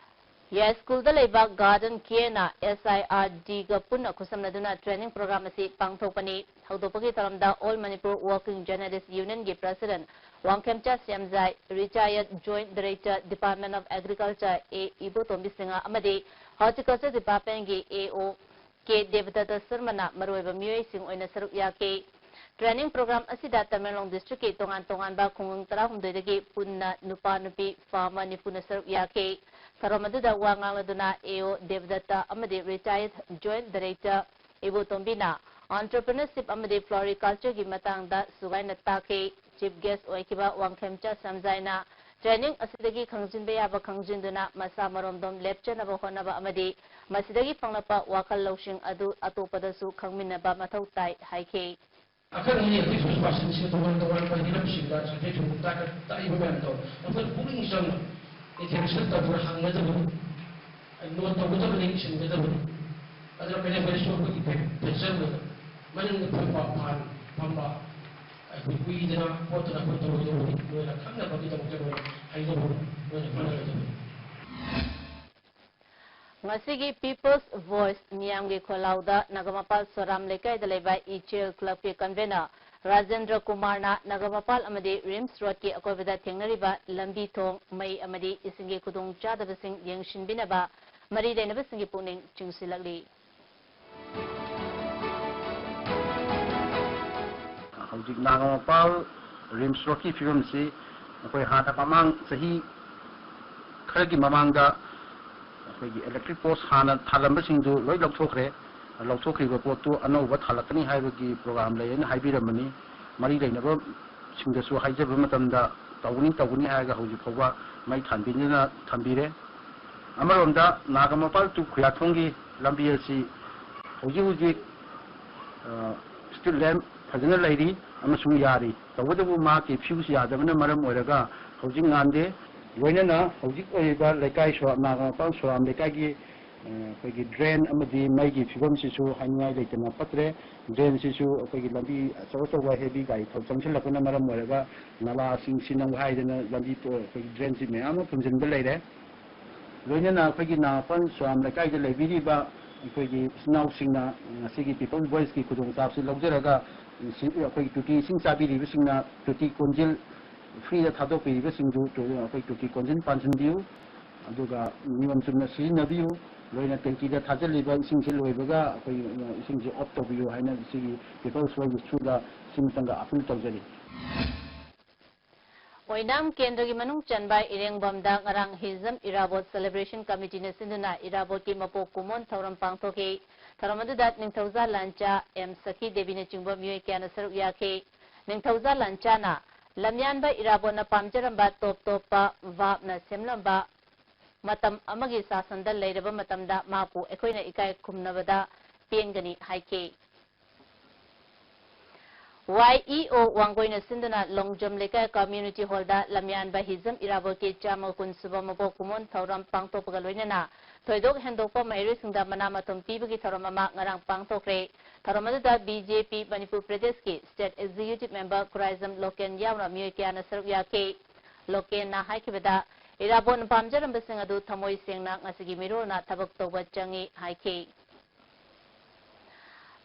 ꯌꯥꯏꯁ꯭ꯀꯨꯜꯗ ꯂꯩꯕ ꯒꯥꯔꯗꯦꯟ ꯀꯦꯌꯔꯅ ꯑꯦꯁ ꯑꯥꯏ ꯑꯥꯔ ꯗꯤꯒ ꯄꯨꯟꯅ ꯈꯨꯠꯁꯝꯅꯗꯨꯅ ꯇ꯭ꯔꯦꯅꯤꯡ ꯄ꯭ꯔꯣꯒ꯭ꯔꯥꯝ ꯑꯁꯤ ꯄꯥꯡꯊꯣꯛꯄꯅꯤ꯫ ꯍꯧꯗꯣꯛꯄꯒꯤ ꯊꯧꯔꯝꯗ ꯑꯣꯜ ꯃꯅꯤꯄꯨꯔ ꯋꯥꯔꯀꯤꯡ ꯖꯔꯅꯦꯂꯤꯁ ꯌꯨꯅꯤꯌꯟꯒꯤ president Wangkhemcha Shyamjai, retired joint director Department of Agriculture A Ibotombi Singh ꯑꯃꯗꯤ ꯍꯣꯔꯇꯤꯀꯜꯆꯔ ꯗꯤꯄꯥꯔꯠꯃꯦꯟꯠꯀꯤ ꯑꯦ ꯑꯣ ꯀꯦ ꯗꯦꯕꯗꯠꯇ ꯁꯔꯃꯅ ꯃꯔꯨꯑꯣꯏꯕ ꯃꯤꯑꯣꯏꯁꯤꯡ ꯑꯣꯏꯅ ꯁꯔꯨꯛ ꯌꯥꯈꯤ꯫ ꯇ꯭ꯔꯦꯅꯤꯡ ꯄ꯭ꯔꯣꯒ꯭ꯔꯥꯝ ꯑꯁꯤꯗ ꯇꯃꯦꯡꯂꯣꯡ ꯗꯤꯁꯇ꯭ꯔꯤꯛꯀꯤ ꯇꯣꯉꯥꯟ ꯇꯣꯉꯥꯟꯕ ꯈꯨꯡꯒꯪ ꯇꯔꯥꯍꯨꯝꯗꯣꯏꯗꯒꯤ ꯄꯨꯟꯅ ꯅꯨꯄꯥ ꯅꯨꯄꯤ ꯐꯥꯔꯃꯔ ꯅꯤꯐꯨꯅ ꯁꯔꯨꯛ ꯌꯥꯈꯤ꯫ ꯊꯧꯔꯝ ꯑꯗꯨꯗ ꯋꯥ ꯉꯥꯡꯂꯗꯨꯅ ꯑꯦ ꯑꯣ ꯗꯦꯕꯗꯠꯇ ꯑꯃꯗꯤ ꯔꯤꯇꯥꯌꯔꯗ ꯖꯣꯏꯟꯠ ꯗꯥꯏꯔꯦꯛꯇꯔ ꯏꯕꯣꯇꯣꯝꯕꯤꯅ ꯑꯣꯟꯇꯔꯄ꯭ꯔꯤꯅꯔꯁꯤꯞ ꯑꯃꯗꯤ ꯐ꯭ꯂꯣꯔꯤꯀꯜꯆꯔꯒꯤ ꯃꯇꯥꯡꯗ ꯁꯨꯒꯥꯏꯅ ꯇꯥꯛꯈꯤ꯫ ꯆꯤꯐ ꯒꯦꯁ꯭ꯠ ꯑꯣꯏꯈꯤꯕ ꯋꯥꯡꯈꯦꯝꯆꯥ ꯁ꯭ꯌꯥꯝꯖꯥꯏꯅ ꯇ꯭ꯔꯦꯅꯤꯡ ꯑꯁꯤꯗꯒꯤ ꯈꯪꯖꯤꯟꯕ ꯌꯥꯕ ꯈꯪꯖꯤꯟꯗꯨꯅ ꯃꯁꯥ ꯃꯔꯣꯝꯗꯣꯝ ꯂꯦꯞꯆꯅꯕ ꯍꯣꯠꯅꯕ ꯑꯃꯗꯤ ꯃꯁꯤꯗꯒꯤ ꯐꯪꯂꯛꯄ ꯋꯥꯈꯜ ꯂꯧꯁꯤꯡ ꯑꯗꯨ ꯑꯇꯣꯞꯄꯗꯁꯨ ꯈꯪꯃꯤꯟꯅꯕ ꯃꯊꯧ ꯇꯥꯏ ꯍꯥꯏꯈꯤ꯫ ꯑꯈꯪ ꯑꯍꯩ ꯑꯩꯈꯣꯏ ꯁꯣꯁꯥꯏꯇꯤꯁꯦ ꯇꯣꯉꯥꯟ ꯇꯣꯉꯥꯟꯕ ꯍꯤꯔꯝꯁꯤꯡꯗ ꯁꯕꯖꯦꯛ ꯁꯨꯝ ꯇꯥꯛ-, ꯇꯥꯛꯏꯕ ꯃꯌꯥꯝꯗꯣ ꯑꯩꯈꯣꯏ ꯄꯨꯛꯅꯤꯡ ꯆꯪꯅ ꯏꯟꯇꯔꯦꯛꯁꯟ ꯇꯧꯗꯨꯅ ꯍꯪꯒꯗꯕꯅꯤ, ꯅꯣꯠ ꯇꯧꯒꯗꯕꯅꯤ, ꯁꯤꯟꯒꯗꯕꯅꯤ꯫ ꯑꯗꯨꯅ ꯀꯩꯅꯣ ꯑꯩꯈꯣꯏꯅꯁꯨ ꯑꯩꯈꯣꯏꯒꯤ ꯐꯦ-, ꯐꯦꯁꯇꯤꯚꯦꯜꯗ ꯃꯅꯤꯡꯗ ꯐꯝꯕ, ꯐꯥꯟ ꯐꯝꯕ, ꯑꯩꯈꯣꯏ ꯀꯨꯏꯗꯅ ꯈꯣꯠꯇꯅ ꯑꯩꯈꯣꯏ ꯇꯧꯔꯣꯏꯗꯧꯕꯅꯤ꯫ ꯅꯣꯏꯅ ꯈꯪꯅꯕꯒꯤꯗꯃꯛꯇ ꯑꯩꯈꯣꯏꯅ ꯍꯥꯏꯖꯕꯅꯤ, ꯅꯣꯏꯅ ꯍꯣꯠꯅꯒꯗꯕꯅꯤ꯫ ꯉꯁꯤꯒꯤ People's Voice ꯃꯤꯌꯥꯝꯒꯤ ꯈꯣꯜꯂꯥꯎꯗ ꯅꯥꯒꯥꯃꯄꯥꯜ ꯁꯣꯔꯥꯝ ꯂꯩꯀꯥꯏꯗ ꯂꯩꯕ ꯏꯆꯦꯜ ꯀ꯭ꯂꯕꯀꯤ ꯀꯟꯚꯦꯅꯔ ꯔꯥꯖꯦꯟꯗ꯭ꯔ ꯀꯨꯃꯥꯔꯅ ꯅꯥꯒꯥꯃꯄꯥꯜ ꯑꯃꯗꯤ ꯔꯤꯝꯁ ꯔꯣꯗꯀꯤ ꯑꯀꯣꯏꯕꯗ ꯊꯦꯡꯅꯔꯤꯕ ꯂꯝꯕꯤ ꯊꯣꯡ, ꯃꯩ ꯑꯃꯗꯤ ꯏꯁꯤꯡꯒꯤ ꯈꯨꯗꯣꯡꯆꯥꯗꯕꯁꯤꯡ ꯌꯦꯡꯁꯤꯟꯕꯤꯅꯕ ꯃꯔꯤ ꯂꯩꯅꯕꯁꯤꯡꯒꯤ ꯄꯨꯛꯅꯤꯡ ꯆꯤꯡꯁꯤꯜꯂꯛꯂꯤ꯫ ꯍꯧꯖꯤꯛ ꯅꯥꯒꯥꯃꯄꯥꯜ ꯔꯤꯝꯁ ꯔꯣꯗꯀꯤ ꯐꯤꯕꯝꯁꯤ ꯑꯩꯈꯣꯏ ꯍꯥꯟꯅ ꯃꯃꯥꯡ ꯆꯍꯤ ꯈꯔꯒꯤ ꯃꯃꯥꯡꯗ ꯑꯩꯈꯣꯏꯒꯤ ꯏꯂꯦꯛꯇ꯭ꯔꯤꯛ ꯄꯣꯁ ꯍꯥꯟꯅ ꯊꯥꯜꯂꯝꯕꯁꯤꯡꯗꯨ ꯂꯣꯏ ꯂꯧꯊꯣꯛꯈ꯭ꯔꯦ꯫ ꯂꯧꯊꯣꯛꯈꯤꯕ ꯄꯣꯠꯇꯨ ꯑꯅꯧꯕ ꯊꯥꯜꯂꯛꯀꯅꯤ ꯍꯥꯏꯕꯒꯤ ꯄ꯭ꯔꯣꯒ꯭ꯔꯥꯝ ꯂꯩꯌꯦꯅ ꯍꯥꯏꯕꯤꯔꯝꯕꯅꯤ꯫ ꯃꯔꯤ ꯂꯩꯅꯕꯁꯤꯡꯗꯁꯨ ꯍꯥꯏꯖꯕ ꯃꯇꯝꯗ ꯇꯧꯒꯅꯤ, ꯇꯧꯒꯅꯤ ꯍꯥꯏꯔꯒ ꯍꯧꯖꯤꯛ ꯐꯥꯎꯕ ꯃꯩ ꯊꯥꯟꯕꯤꯗꯨꯅ ꯊꯝꯕꯤꯔꯦ꯫ ꯑꯃꯔꯣꯝꯗ ꯅꯥꯒꯥꯃꯄꯥꯜ to ꯈꯨꯌꯥꯊꯣꯡꯒꯤ ꯂꯝꯕꯤ ꯑꯁꯤ ꯍꯧꯖꯤꯛ ꯍꯧꯖꯤꯛ, ꯑ, ꯁ꯭ꯇ꯭ꯔꯤꯠ ꯂꯦꯝꯞ ꯐꯖꯅ ꯂꯩꯔꯤ ꯑꯃꯁꯨꯡ ꯌꯥꯔꯤ꯫ ꯇꯧꯕꯇꯕꯨ ꯃꯍꯥꯛꯀꯤ ꯐ꯭ꯌꯨꯁ ꯌꯥꯗꯕꯅ ꯃꯔꯝ ꯑꯣꯏꯔꯒ ꯍꯧꯖꯤꯛ ꯉꯥꯟꯗꯦ꯫ ꯂꯣꯏꯅꯅ ꯍꯧꯖꯤꯛ ꯑꯣꯏꯔꯤꯕ ꯂꯩꯀꯥꯏ ꯁꯣꯔꯥ-, ꯅꯥꯒꯥꯃꯄꯥꯜ ꯁꯣꯔꯥꯝ ꯂꯩꯀꯥꯏꯒꯤ, ꯑ, ꯑꯩꯈꯣꯏꯒꯤ ꯗ꯭ꯔꯦꯟ ꯑꯃꯗꯤ ꯃꯩꯒꯤ ꯐꯤꯕꯝꯁꯤꯁꯨ ꯍꯥꯏꯅꯤꯡꯉꯥꯏ ꯂꯩꯇꯅ ꯐꯠꯇ꯭ꯔꯦ꯫ ꯗ꯭ꯔꯦꯟꯁꯤꯁꯨ ꯑꯩꯈꯣꯏꯒꯤ ꯂꯝꯕꯤ ꯑꯆꯧ ꯑꯆꯧꯕ ꯍꯦꯚꯤ ꯒꯥꯔꯤ ꯊꯧ ꯆꯪꯁꯤꯜꯂꯛꯄꯅ ꯃꯔꯝ ꯑꯣꯏꯔꯒ ꯅꯥꯂꯥꯁꯤꯡ ꯁꯤꯅꯧ ꯍꯥꯏꯗꯅ ꯂꯝꯕꯤ ꯇꯣ-, ꯑꯩꯈꯣꯏꯒꯤ ꯗ꯭ꯔꯦꯟꯁꯤ ꯃꯌꯥꯝ ꯑꯃ ꯐꯨꯝꯖꯤꯟꯕ ꯂꯩꯔꯦ꯫ ꯂꯣꯏꯅꯅ ꯑꯩꯈꯣꯏꯒꯤ ꯅꯥꯒꯥꯄꯥꯟ ꯁꯣꯔꯥꯝ ꯂꯩꯀꯥꯏꯗ ꯂꯩꯕꯤꯔꯤꯕ ꯑꯩꯈꯣꯏꯒꯤ ꯏꯆꯤꯟ ꯏꯅꯥꯎꯁꯤꯡꯅ ꯉꯁꯤꯒꯤ People Voiceꯀꯤ ꯈꯨꯗꯣꯡꯆꯥꯕꯁꯤ ꯂꯧꯖꯔꯒ, ꯁꯤ ꯑꯩꯈꯣꯏꯒꯤ ꯇꯣꯇꯤ ꯏꯁꯤꯡ ꯆꯥꯕꯤꯔꯤꯕꯁꯤꯡꯅ ꯇꯣꯇꯤ ꯀꯣꯟꯖꯤꯜ freeꯗ ꯊꯥꯗꯣꯛꯄꯤꯔꯤꯕꯁꯤꯡꯗꯨ ꯇꯣ-, ꯑꯩꯈꯣꯏ ꯇꯣꯇꯤ ꯀꯣꯟꯖꯤꯜ ꯄꯥꯟꯁꯤꯟꯕꯤꯌꯨ, ꯑꯗꯨꯒ ꯅꯤꯌꯣꯝ ꯆꯨꯝꯅ ꯁꯤꯖꯤꯟꯅꯕꯤꯌꯨ꯫ ꯂꯣꯏꯅ tankiꯗ ꯊꯥꯖꯤꯜꯂꯤꯕ ꯏꯁꯤꯡꯁꯤ ꯂꯣꯏꯕꯒ ꯑꯩꯈꯣꯏ ꯏꯁꯤꯡꯁꯤ off ꯇꯧꯕꯤꯌꯨ ꯍꯥꯏꯅ ꯁꯤꯒꯤ People Voiceꯀꯤ throughꯗ ꯁꯤꯃꯇꯪꯒ appeal ꯇꯧꯖꯔꯤ꯫ ꯑꯣꯏꯅꯥꯝ ꯀꯦꯟꯗ꯭ꯔꯒꯤ ꯃꯅꯨꯡ ꯆꯟꯕ ꯏꯔꯦꯡꯕꯝꯗ ꯉꯔꯥꯡ ꯍꯤꯖꯝ ꯏꯔꯥꯕꯣꯠ celebration committeeꯅ ꯁꯤꯟꯗꯨꯅ ꯏꯔꯥꯕꯣꯠꯀꯤ ꯃꯄꯣꯛ ꯀꯨꯝꯑꯣꯟ ꯊꯧꯔꯝ ꯄꯥꯡꯊꯣꯛꯈꯤ꯫ ꯊꯧꯔꯝ ꯑꯗꯨꯗ ꯅꯤꯡꯊꯧꯖꯥ ꯂꯥꯟꯆꯥ, ꯑꯦꯝ ꯁꯈꯤ ꯗꯦꯕꯤꯅꯆꯤꯡꯕ ꯃꯤꯑꯣꯏ ꯀꯌꯥꯅ ꯁꯔꯨꯛ ꯌꯥꯈꯤ꯫ ꯅꯤꯡꯊꯧꯖꯥ ꯂꯥꯟꯆꯥꯅ ꯂꯝꯌꯥꯟꯕ ꯏꯔꯥꯕꯣꯠꯅ ꯄꯥꯝꯖꯔꯝꯕ ꯇꯣꯞ ꯇꯣꯞꯄ ꯚꯥꯞꯅ ꯁꯦꯝꯂꯝꯕ ꯃꯇꯝ ꯑꯃꯒꯤ ꯁꯥꯁꯟꯗ ꯂꯩꯔꯕ ꯃꯇꯝꯗ ꯃꯍꯥꯛꯄꯨ ꯑꯩꯈꯣꯏꯅ ꯏꯀꯥꯏ ꯈꯨꯝꯅꯕꯗ ꯄꯦꯟꯒꯅꯤ ꯍꯥꯏꯈꯤ꯫ ꯋꯥꯏ ꯏ ꯑꯣ ꯋꯥꯡꯒꯣꯏꯅ ꯁꯤꯟꯗꯨꯅ ꯂꯣꯡꯖꯝ ꯂꯩꯀꯥꯏ community hallꯗ ꯂꯝꯌꯥꯟꯕ ꯍꯤꯖꯝ ꯏꯔꯥꯕꯣꯠꯀꯤ ꯆꯥꯝꯃ ꯀꯨꯟ ꯁꯨꯕ ꯃꯄꯣꯛ ꯀꯨꯝꯑꯣꯟ ꯊꯧꯔꯝ ꯄꯥꯡꯊꯣꯛꯄꯒ ꯂꯣꯏꯅꯅ ꯊꯣꯏꯗꯣꯛ ꯍꯦꯟꯗꯣꯛꯄ ꯃꯍꯩꯔꯣꯏꯁꯤꯡꯗ ꯃꯅꯥ ꯃꯊꯨꯝ ꯄꯤꯕꯒꯤ ꯊꯧꯔꯝ ꯑꯃ ꯉꯔꯥꯡ ꯄꯥꯡꯊꯣꯛꯈ꯭ꯔꯦ꯫ ꯊꯧꯔꯝ ꯑꯗꯨꯗ ꯕꯤ ꯖꯦ ꯄꯤ ꯃꯅꯤꯄꯨꯔ ꯄ꯭ꯔꯗꯦꯁꯀꯤ state executive member Khuraijam local ꯌꯥꯎꯅ ꯃꯤꯑꯣꯏ ꯀꯌꯥꯅ ꯁꯔꯨꯛ ꯌꯥꯈꯤ꯫ ꯂꯣꯀꯦꯟꯅ ꯍꯥꯏꯈꯤꯕꯗ, ꯏꯔꯥꯕꯣꯠꯅ ꯄꯥꯝꯖꯔꯝꯕꯁꯤꯡ ꯑꯗꯨ ꯊꯃꯣꯏ ꯁꯦꯡꯅ ꯉꯁꯤꯒꯤ ꯃꯤꯔꯣꯜꯅ ꯊꯕꯛ ꯇꯧꯕ ꯆꯪꯏ ꯍꯥꯏꯈꯤ꯫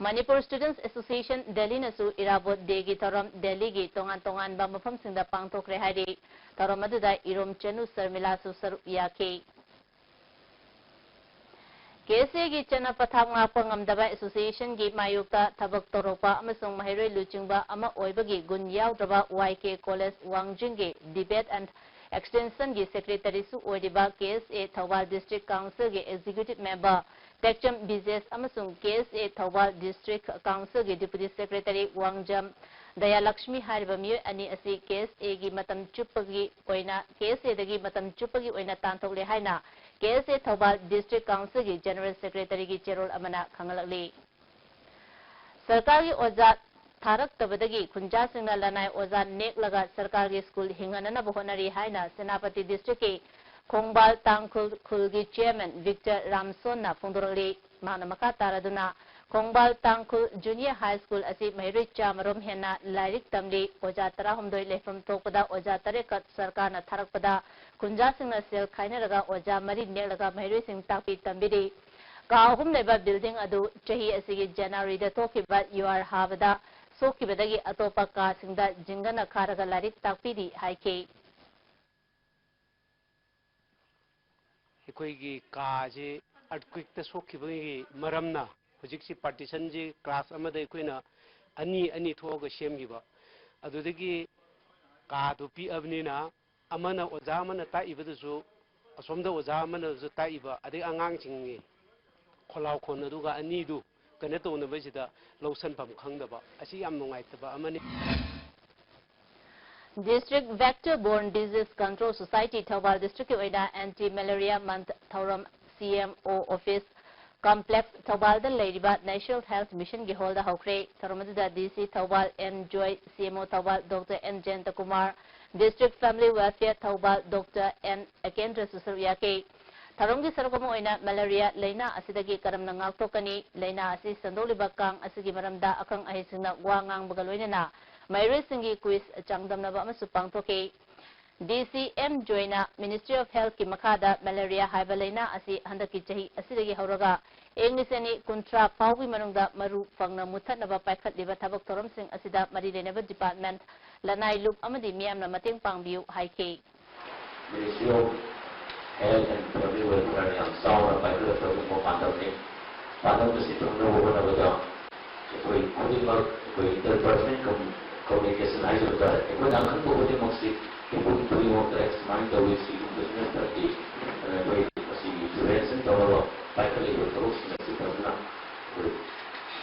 ꯃꯅꯤꯄꯨꯔ Students Association ꯗꯦꯜꯂꯤꯅꯁꯨ ꯏꯔꯥꯕꯣꯠ ꯗꯦꯒꯤ ꯊꯧꯔꯝ ꯗꯦꯜꯂꯤꯒꯤ ꯇꯣꯉꯥꯟ ꯇꯣꯉꯥꯟꯕ ꯃꯐꯝꯁꯤꯡꯗ ꯄꯥꯡꯊꯣꯛꯈ꯭ꯔꯦ ꯍꯥꯏꯔꯤ꯫ ꯊꯧꯔꯝ ꯑꯗꯨꯗ ꯏꯔꯣꯝ ꯆꯅꯨ ꯁꯔꯃꯤꯂꯥꯁꯨ ꯁꯔꯨꯛ ꯌꯥꯈꯤ꯫ ꯀꯦ ꯑꯦꯁ ꯑꯦꯒꯤ ꯆꯠꯅ ꯄꯊꯥꯞ ꯉꯥꯛꯄ ꯉꯝꯗꯕ associationꯒꯤ ꯃꯥꯌꯣꯛꯇ ꯊꯕꯛ ꯇꯧꯔꯛꯄ ꯑꯃꯁꯨꯡ ꯃꯍꯩꯔꯣꯏ ꯂꯨꯆꯤꯡꯕ ꯑꯃ ꯑꯣꯏꯕꯒꯤ ꯒꯨꯟ ꯌꯥꯎꯗ꯭ꯔꯕ ꯋꯥꯏ ꯀꯦ ꯀꯣꯂꯦꯖ ꯋꯥꯡꯖꯤꯡꯒꯤ debate and extensionꯒꯤ secretaryꯁꯨ ꯑꯣꯏꯔꯤꯕ ꯀꯦ ꯑꯦꯁ ꯑꯦ Thoubal District Councilꯒꯤ executive member ꯇꯦꯛꯆꯝ Bijesh ꯑꯃꯁꯨꯡ ꯀꯦ ꯑꯦꯁ ꯑꯦ ꯊꯧꯕꯥꯜ District Councilꯒꯤ deputy secretary ꯋꯥꯡꯖꯝ ꯗꯌꯥꯂꯛꯁꯃꯤ ꯍꯥꯏꯔꯤꯕ ꯃꯤꯑꯣꯏ ꯑꯅꯤ ꯑꯁꯤ ꯀꯦ ꯑꯦꯁ ꯑꯦꯒꯤ ꯃꯇꯝ ꯆꯨꯞꯄꯒꯤ ꯑꯣꯏꯅ, ꯀꯦ ꯑꯦꯁ ꯑꯦꯗꯒꯤ ꯃꯇꯝ ꯆꯨꯞꯄꯒꯤ ꯑꯣꯏꯅ ꯇꯥꯟꯊꯣꯛꯂꯦ ꯍꯥꯏꯅ ꯀꯦ ꯑꯦꯁ ꯑꯦ ꯊꯧꯕꯥꯜ District Councilꯒꯤ general secretaryꯒꯤ ꯆꯦꯔꯣꯜ ꯑꯃꯅ ꯈꯪꯍꯜꯂꯛꯂꯤ꯫ ꯁꯔꯀꯥꯔꯒꯤ ꯑꯣꯖꯥ ꯊꯥꯔꯛꯇꯕꯗꯒꯤ ꯈꯨꯟꯖꯥꯁꯤꯡꯅ ꯂꯅꯥꯏ ꯑꯣꯖꯥ ꯅꯦꯛꯂꯒ ꯁꯔꯀꯥꯔꯒꯤ ꯁ꯭ꯀꯨꯜ ꯍꯤꯡꯍꯟꯅꯅꯕ ꯍꯣꯠꯅꯔꯤ ꯍꯥꯏꯅ ꯁꯦꯅꯥꯄꯇꯤ Districtꯀꯤ ꯈꯣꯡꯕꯥꯜ ꯇꯥꯡꯈꯨꯜ ꯈꯨꯜꯒꯤ chairman ꯕꯤꯛꯇꯔ ꯔꯥꯝꯁꯣꯟꯅ ꯐꯣꯡꯗꯣꯔꯛꯂꯤ꯫ ꯃꯍꯥꯛꯅ ꯃꯈꯥ ꯇꯥꯔꯗꯨꯅ ꯈꯣꯡꯕꯥꯜ ꯇꯥꯡꯈꯨꯜ ꯖꯨꯅꯤꯌꯔ ꯍꯥꯏ ꯁ꯭ꯀꯨꯜ ꯑꯁꯤ ꯃꯍꯩꯔꯣꯏ ꯆꯥꯃꯔꯣꯝ ꯍꯦꯟꯅ ꯂꯥꯏꯔꯤꯛ ꯇꯝꯂꯤ꯫ ꯑꯣꯖꯥ ꯇꯔꯥꯍꯨꯝꯗꯣꯏ ꯂꯩꯐꯝ ꯊꯣꯛꯄꯗ ꯑꯣꯖꯥ ꯇꯔꯦꯠꯈꯛ ꯁꯔꯀꯥꯔꯅ ꯊꯥꯔꯛꯄꯗ ꯈꯨꯟꯖꯥꯁꯤꯡꯅ ꯁꯦꯜ ꯈꯥꯏꯅꯔꯒ ꯑꯣꯖꯥ ꯃꯔꯤ ꯅꯦꯛꯂꯒ ꯃꯍꯩꯔꯣꯏꯁꯤꯡ ꯇꯥꯛꯄꯤ ꯇꯝꯕꯤꯔꯤ꯫ ꯀꯥ ꯑꯍꯨꯝ ꯂꯩꯕ ꯕꯤꯜꯗꯤꯡ ꯑꯗꯨ ꯆꯍꯤ ꯑꯁꯤꯒꯤ ꯖꯅꯋꯥꯔꯤꯗ ꯊꯣꯛꯈꯤꯕ ꯌꯨꯍꯥꯔ ꯍꯥꯕꯗ ꯁꯣꯛꯈꯤꯕꯗꯒꯤ ꯑꯇꯣꯞꯄ ꯀꯥꯁꯤꯡꯗ ꯖꯤꯡꯒꯅ ꯈꯥꯔꯒ ꯂꯥꯏꯔꯤꯛ ꯇꯥꯛꯄꯤꯔꯤ ꯍꯥꯏꯈꯤ꯫ ꯑꯩꯈꯣꯏꯒꯤ ꯀꯥꯁꯦ ꯑꯥꯔꯠꯀ꯭ꯋꯦꯛꯇ ꯁꯣꯛꯈꯤꯕꯒꯤ ꯃꯔꯝꯅ ꯍꯧꯖꯤꯛꯁꯤ ꯄꯥꯔꯇꯤꯁꯟꯁꯤ ꯀ꯭ꯂꯥꯁ ꯑꯃꯗ ꯑꯩꯈꯣꯏꯅ ꯑꯅꯤ ꯑꯅꯤ ꯊꯣꯛꯑꯒ ꯁꯦꯝꯈꯤꯕ꯫ ꯑꯗꯨꯗꯒꯤ ꯀꯥꯗꯨ ꯄꯤꯛꯑꯕꯅꯤꯅ ꯑꯃꯅ, ꯑꯣꯖꯥ ꯑꯃꯅ ꯇꯥꯛꯏꯕꯗꯨꯁꯨ ꯑꯁꯣꯝꯗ ꯑꯣꯖꯥ ꯑꯃꯅꯁꯨ ꯇꯥꯛꯏꯕ, ꯑꯗꯩ ꯑꯉꯥꯡꯁꯤꯡꯒꯤ ꯈꯣꯜꯂꯥꯎ ꯈꯣꯟ ꯑꯗꯨꯒ ꯑꯅꯤꯗꯨ ꯀꯩꯅꯣ ꯇꯧꯅꯕꯁꯤꯗ ꯂꯧꯁꯟꯐꯝ ꯈꯪꯗꯕ ꯑꯁꯤ ꯌꯥꯝ ꯅꯨꯡꯉꯥꯏꯇꯕ ꯑꯃꯅꯤ꯫ District Vector Borne Disease Control Society Thoubal districtꯀꯤ ꯑꯣꯏꯅ Anti Malaria Month ꯊꯧꯔꯝ C M O office complex ꯊꯧꯕꯥꯜꯗ ꯂꯩꯔꯤꯕ National Health Missionꯒꯤ hallꯗ ꯍꯧꯈ꯭ꯔꯦ꯫ ꯊꯧꯔꯝ ꯑꯗꯨꯗ D C Thoubal N Joy, C M O Thoubal Doctor N ꯖꯌꯟꯇꯀꯨꯃꯥꯔ, District Family Welfare Thoubal Doctor N ꯑꯀꯦꯟꯗ꯭ꯔꯁꯨ ꯁꯔꯨꯛ ꯌꯥꯈꯤ꯫ ꯊꯧꯔꯝꯒꯤ ꯁꯔꯨꯛ ꯑꯃ ꯑꯣꯏꯅ ꯃꯦꯂꯦꯔꯤꯌꯥ ꯂꯥꯏꯅꯥ ꯑꯁꯤꯗꯒꯤ ꯀꯔꯝꯅ ꯉꯥꯛꯊꯣꯛꯀꯅꯤ, ꯂꯥꯏꯅꯥ ꯑꯁꯤ ꯁꯟꯗꯣꯛꯂꯤꯕ ꯀꯥꯡ ꯑꯁꯤꯒꯤ ꯃꯔꯝꯗ ꯑꯈꯪ ꯑꯍꯩꯁꯤꯡꯅ ꯋꯥ ꯉꯥꯡꯕꯒ ꯂꯣꯏꯅꯅ ꯃꯍꯩꯔꯣꯏꯁꯤꯡꯒꯤ quiz ꯆꯥꯡꯗꯝꯅꯕ ꯑꯃꯁꯨ ꯄꯥꯡꯊꯣꯛꯈꯤ꯫ D C M Joyꯅ Ministry of Healthꯀꯤ ꯃꯈꯥꯗ ꯃꯦꯂꯦꯔꯤꯌꯥ ꯍꯥꯏꯕ ꯂꯥꯏꯅꯥ ꯑꯁꯤ ꯍꯟꯗꯛꯀꯤ ꯆꯍꯤ ꯑꯁꯤꯗꯒꯤ ꯍꯧꯔꯒ ꯏꯪ ꯂꯤꯁꯤꯡ ꯑꯅꯤ ꯀꯨꯟꯊ꯭ꯔꯥ ꯐꯥꯎꯕꯒꯤ ꯃꯅꯨꯡꯗ ꯃꯔꯨ ꯐꯪꯅ ꯃꯨꯠꯊꯠꯅꯕ ꯄꯥꯏꯈꯠꯂꯤꯕ ꯊꯕꯛ ꯊꯧꯔꯝꯁꯤꯡ ꯑꯁꯤꯗ ꯃꯔꯤ ꯂꯩꯅꯕ department, ꯂꯅꯥꯏ ꯂꯨꯞ ꯑꯃꯗꯤ ꯃꯤꯌꯥꯝꯅ ꯃꯇꯦꯡ ꯄꯥꯡꯕꯤꯌꯨ ꯍꯥꯏꯈꯤ꯫ Ministry of Health and Family Welfareꯅ ꯌꯥꯝ ꯆꯥꯎꯅ ꯄꯥꯏꯈꯠꯂꯛꯄ ꯑꯗꯨꯒꯨꯝꯕ ꯄꯥꯟꯗꯝꯅꯤ꯫ ꯄꯥꯟꯗꯝ ꯑꯁꯤ ꯐꯪꯅꯕ ꯍꯣꯠꯅꯕꯗ ꯑꯩꯈꯣꯏ ꯈꯨꯗꯤꯡꯃꯛ ꯑꯩꯈꯣꯏ interpersonal com-, communication ꯍꯥꯏꯖꯕ ꯇꯥꯔꯦ꯫ ꯑꯩꯈꯣꯏꯅ ꯑꯈꯪꯕ ꯈꯨꯗꯤꯡꯃꯛꯁꯤ ꯏꯄꯨ ꯏꯄꯨꯒꯤ ꯃꯑꯣꯡꯗ ꯁꯨꯃꯥꯏꯅ ꯇꯧꯏ, ꯁꯤꯒꯨꯝꯕꯁꯤꯅ ꯐꯠꯇꯦ꯫ ꯑꯗꯨꯅ ꯑꯩꯈꯣꯏ ꯃꯁꯤꯒꯤ prevention ꯇꯧꯅꯕ ꯄꯥꯏꯈꯠꯂꯤꯕ ꯊꯕꯛꯁꯤꯡ ꯑꯁꯤ ꯐꯖꯅ ꯑꯩꯈꯣꯏ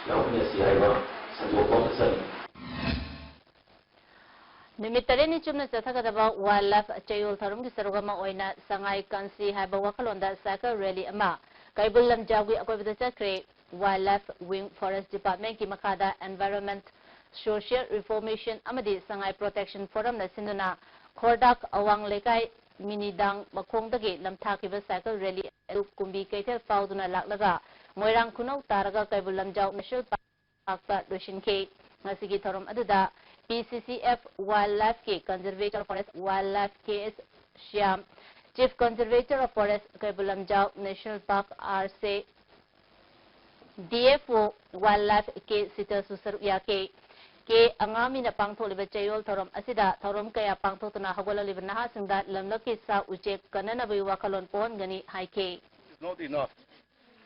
ꯌꯥꯎꯃꯤꯟꯅꯁꯤ ꯍꯥꯏꯕ ꯁꯟꯗꯣꯛꯄ ꯑꯃ ꯆꯪꯏ꯫ ꯅꯨꯃꯤꯠ ꯇꯔꯦꯠꯅꯤ ꯆꯨꯞꯅ ꯆꯠꯊꯒꯗꯕ Wildlife ꯆꯌꯣꯜ ꯊꯧꯔꯝꯒꯤ ꯁꯔꯨꯛ ꯑꯃ ꯑꯣꯏꯅ ꯁꯉꯥꯏ ꯀꯟꯁꯤ ꯍꯥꯏꯕ ꯋꯥꯈꯜꯂꯣꯟꯗ cycle rally ꯑꯃ ꯀꯩꯕꯨꯜ ꯂꯝꯖꯥꯎꯒꯤ ꯑꯀꯣꯏꯕꯗ ꯆꯠꯈ꯭ꯔꯦ꯫ Wildlife Wing Forest Departmentꯀꯤ ꯃꯈꯥꯗ Environment, Social Reformation ꯑꯃꯗꯤ ꯁꯉꯥꯏ Protection Forumꯅ ꯁꯤꯟꯗꯨꯅ ꯈꯣꯔꯗꯥꯛ ꯑꯋꯥꯡ ꯂꯩꯀꯥꯏ ꯃꯤꯅꯤꯗꯥꯡ ꯃꯈꯣꯡꯗꯒꯤ ꯂꯝꯊꯥꯈꯤꯕ cycle rally ꯑꯗꯨ ꯀꯨꯝꯕꯤ ꯀꯩꯊꯦꯜ ꯐꯥꯎꯗꯨꯅ ꯂꯥꯛꯂꯒ ꯃꯣꯏꯔꯥꯡ ꯈꯨꯅꯧ ꯇꯥꯔꯒ ꯀꯩꯕꯨꯜ ꯂꯝꯖꯥꯎ ꯅꯦꯁꯅꯦꯜ ꯄꯥꯔꯛꯇ ꯂꯣꯏꯁꯤꯟꯈꯤ꯫ ꯉꯁꯤꯒꯤ ꯊꯧꯔꯝ ꯑꯗꯨꯗ P C C F Wildlifeꯀꯤ Conservator of Forest Wildlife K S Shyam, Chief Conservator of Forest Keibul Lamjao National Park R C, D F O Wildlife K ꯁꯤꯇꯜꯁꯨ ꯁꯔꯨꯛ ꯌꯥꯈꯤ꯫ K ꯑꯉꯥꯃꯤꯅ ꯄꯥꯡꯊꯣꯛꯂꯤꯕ ꯆꯌꯣꯜ ꯊꯧꯔꯝ ꯑꯁꯤꯗ ꯊꯧꯔꯝ ꯀꯌꯥ ꯄꯥꯡꯊꯣꯛꯇꯨꯅ ꯍꯧꯒꯠꯂꯛꯂꯤꯕ ꯅꯍꯥꯁꯤꯡꯗ ꯂꯝꯂꯛꯀꯤ ꯁꯥ ꯎꯆꯦꯛ ꯀꯟꯅꯅꯕꯒꯤ ꯋꯥꯈꯜꯂꯣꯟ ꯄꯣꯛꯍꯟꯒꯅꯤ ꯍꯥꯏꯈꯤ꯫ It's not enough.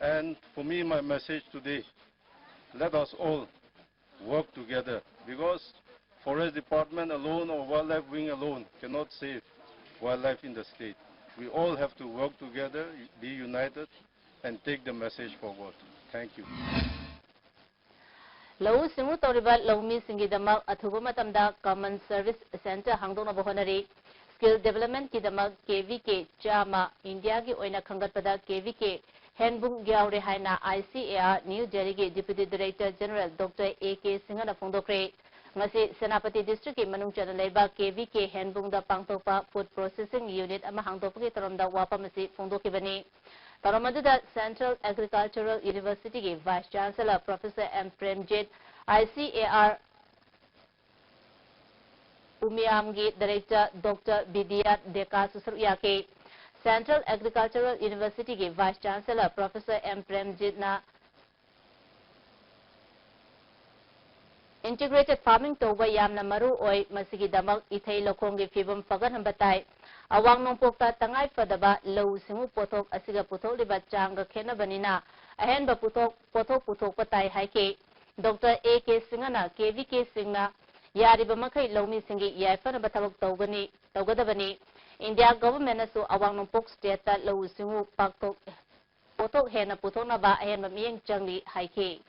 And for me, my message today, let us all work together, because forest department alone or wildlife wing alone cannot save wildlife in the state. We all have to work together, be united, and take the message forward. Thank you. ꯂꯧꯎ ꯁꯤꯡꯎ ꯇꯧꯔꯤꯕ ꯂꯧꯃꯤꯁꯤꯡꯒꯤꯗꯃꯛ ꯑꯊꯨꯕ ꯃꯇꯝꯗ Common Service Centre ꯍꯥꯡꯗꯣꯛꯅꯕ ꯍꯣꯠꯅꯔꯤ꯫ Skill Developmentꯀꯤꯗꯃꯛ K V K ꯆꯥꯝꯃ ꯏꯟꯗꯤꯌꯥꯒꯤ ꯑꯣꯏꯅ ꯈꯟꯒꯠꯄꯗ K V K ꯍꯦꯟꯕꯨꯡ ꯌꯥꯎꯔꯦ ꯍꯥꯏꯅ I C A R new ꯗꯦꯜꯂꯤꯒꯤ Deputy Director General Doctor A K ꯁꯤꯡꯍꯅ ꯐꯣꯡꯗꯣꯛꯈ꯭ꯔꯦ꯫ ꯉꯁꯤ ꯁꯦꯅꯥꯄꯇꯤ districtꯀꯤ ꯃꯅꯨꯡ ꯆꯟꯅ ꯂꯩꯕ K V K ꯍꯦꯟꯕꯨꯡꯗ ꯄꯥꯡꯊꯣꯛꯄ Food Processing Unit ꯑꯃ ꯍꯥꯡꯗꯣꯛꯄꯒꯤ ꯊꯧꯔꯝꯗ ꯋꯥꯐꯝ ꯑꯁꯤ ꯐꯣꯡꯗꯣꯛꯈꯤꯕꯅꯤ꯫ ꯊꯧꯔꯝ ꯑꯗꯨꯗ Central Agricultural Universityꯒꯤ Vice Chancellor Professor M Premjit, I C A R ꯎꯃꯤꯌꯥꯝꯒꯤ Director Doctor ꯕꯤꯗ꯭ꯌꯥ ꯗꯦꯀꯥꯁꯨ ꯁꯔꯨꯛ ꯌꯥꯈꯤ꯫ Central Agricultural Universityꯒꯤ Vice Chancellor Professor M ꯄ꯭ꯔꯦꯝꯖꯤꯠꯅ Integrated farming ꯇꯧꯕ ꯌꯥꯝꯅ ꯃꯔꯨ ꯑꯣꯏ꯫ ꯃꯁꯤꯒꯤꯗꯃꯛ ꯏꯊꯩ ꯂꯧꯈꯣꯡꯒꯤ ꯐꯤꯕꯝ ꯐꯒꯠꯍꯟꯕ ꯇꯥꯏ꯫ ꯑꯋꯥꯡ ꯅꯣꯡꯄꯣꯛꯇ ꯇꯉꯥꯏ ꯐꯗꯕ ꯂꯧꯎ ꯁꯤꯡꯎ ꯄꯣꯠꯊꯣꯛ ꯑꯁꯤꯒ ꯄꯨꯊꯣꯛꯂꯤꯕ ꯆꯥꯡꯒ ꯈꯦꯠꯅꯕꯅꯤꯅ ꯑꯍꯦꯟꯕ ꯄꯣꯠꯊꯣꯛ, ꯄꯣꯠꯊꯣꯛ ꯄꯨꯊꯣꯛꯄ ꯇꯥꯏ ꯍꯥꯏꯈꯤ꯫ Doctor A K ꯁꯤꯡꯍꯅ K V Kꯁꯤꯡꯅ ꯌꯥꯔꯤꯕ ꯃꯈꯩ ꯂꯧꯃꯤꯁꯤꯡꯒꯤ ꯌꯥꯏꯐꯅꯕ ꯊꯕꯛ ꯇꯧꯒꯅꯤ, ꯇꯧꯒꯗꯕꯅꯤ꯫ India Governmentꯅꯁꯨ ꯑꯋꯥꯡ ꯅꯣꯡꯄꯣꯛ stateꯇ ꯂꯧꯎ ꯁꯤꯡꯎ ꯄꯥꯛꯊꯣꯛ, ꯄꯣꯠꯊꯣꯛ ꯍꯦꯟꯅ ꯄꯨꯊꯣꯛꯅꯕ ꯑꯍꯦꯟꯕ ꯃꯤꯠꯌꯦꯡ ꯆꯪꯂꯤ ꯍꯥꯏꯈꯤ꯫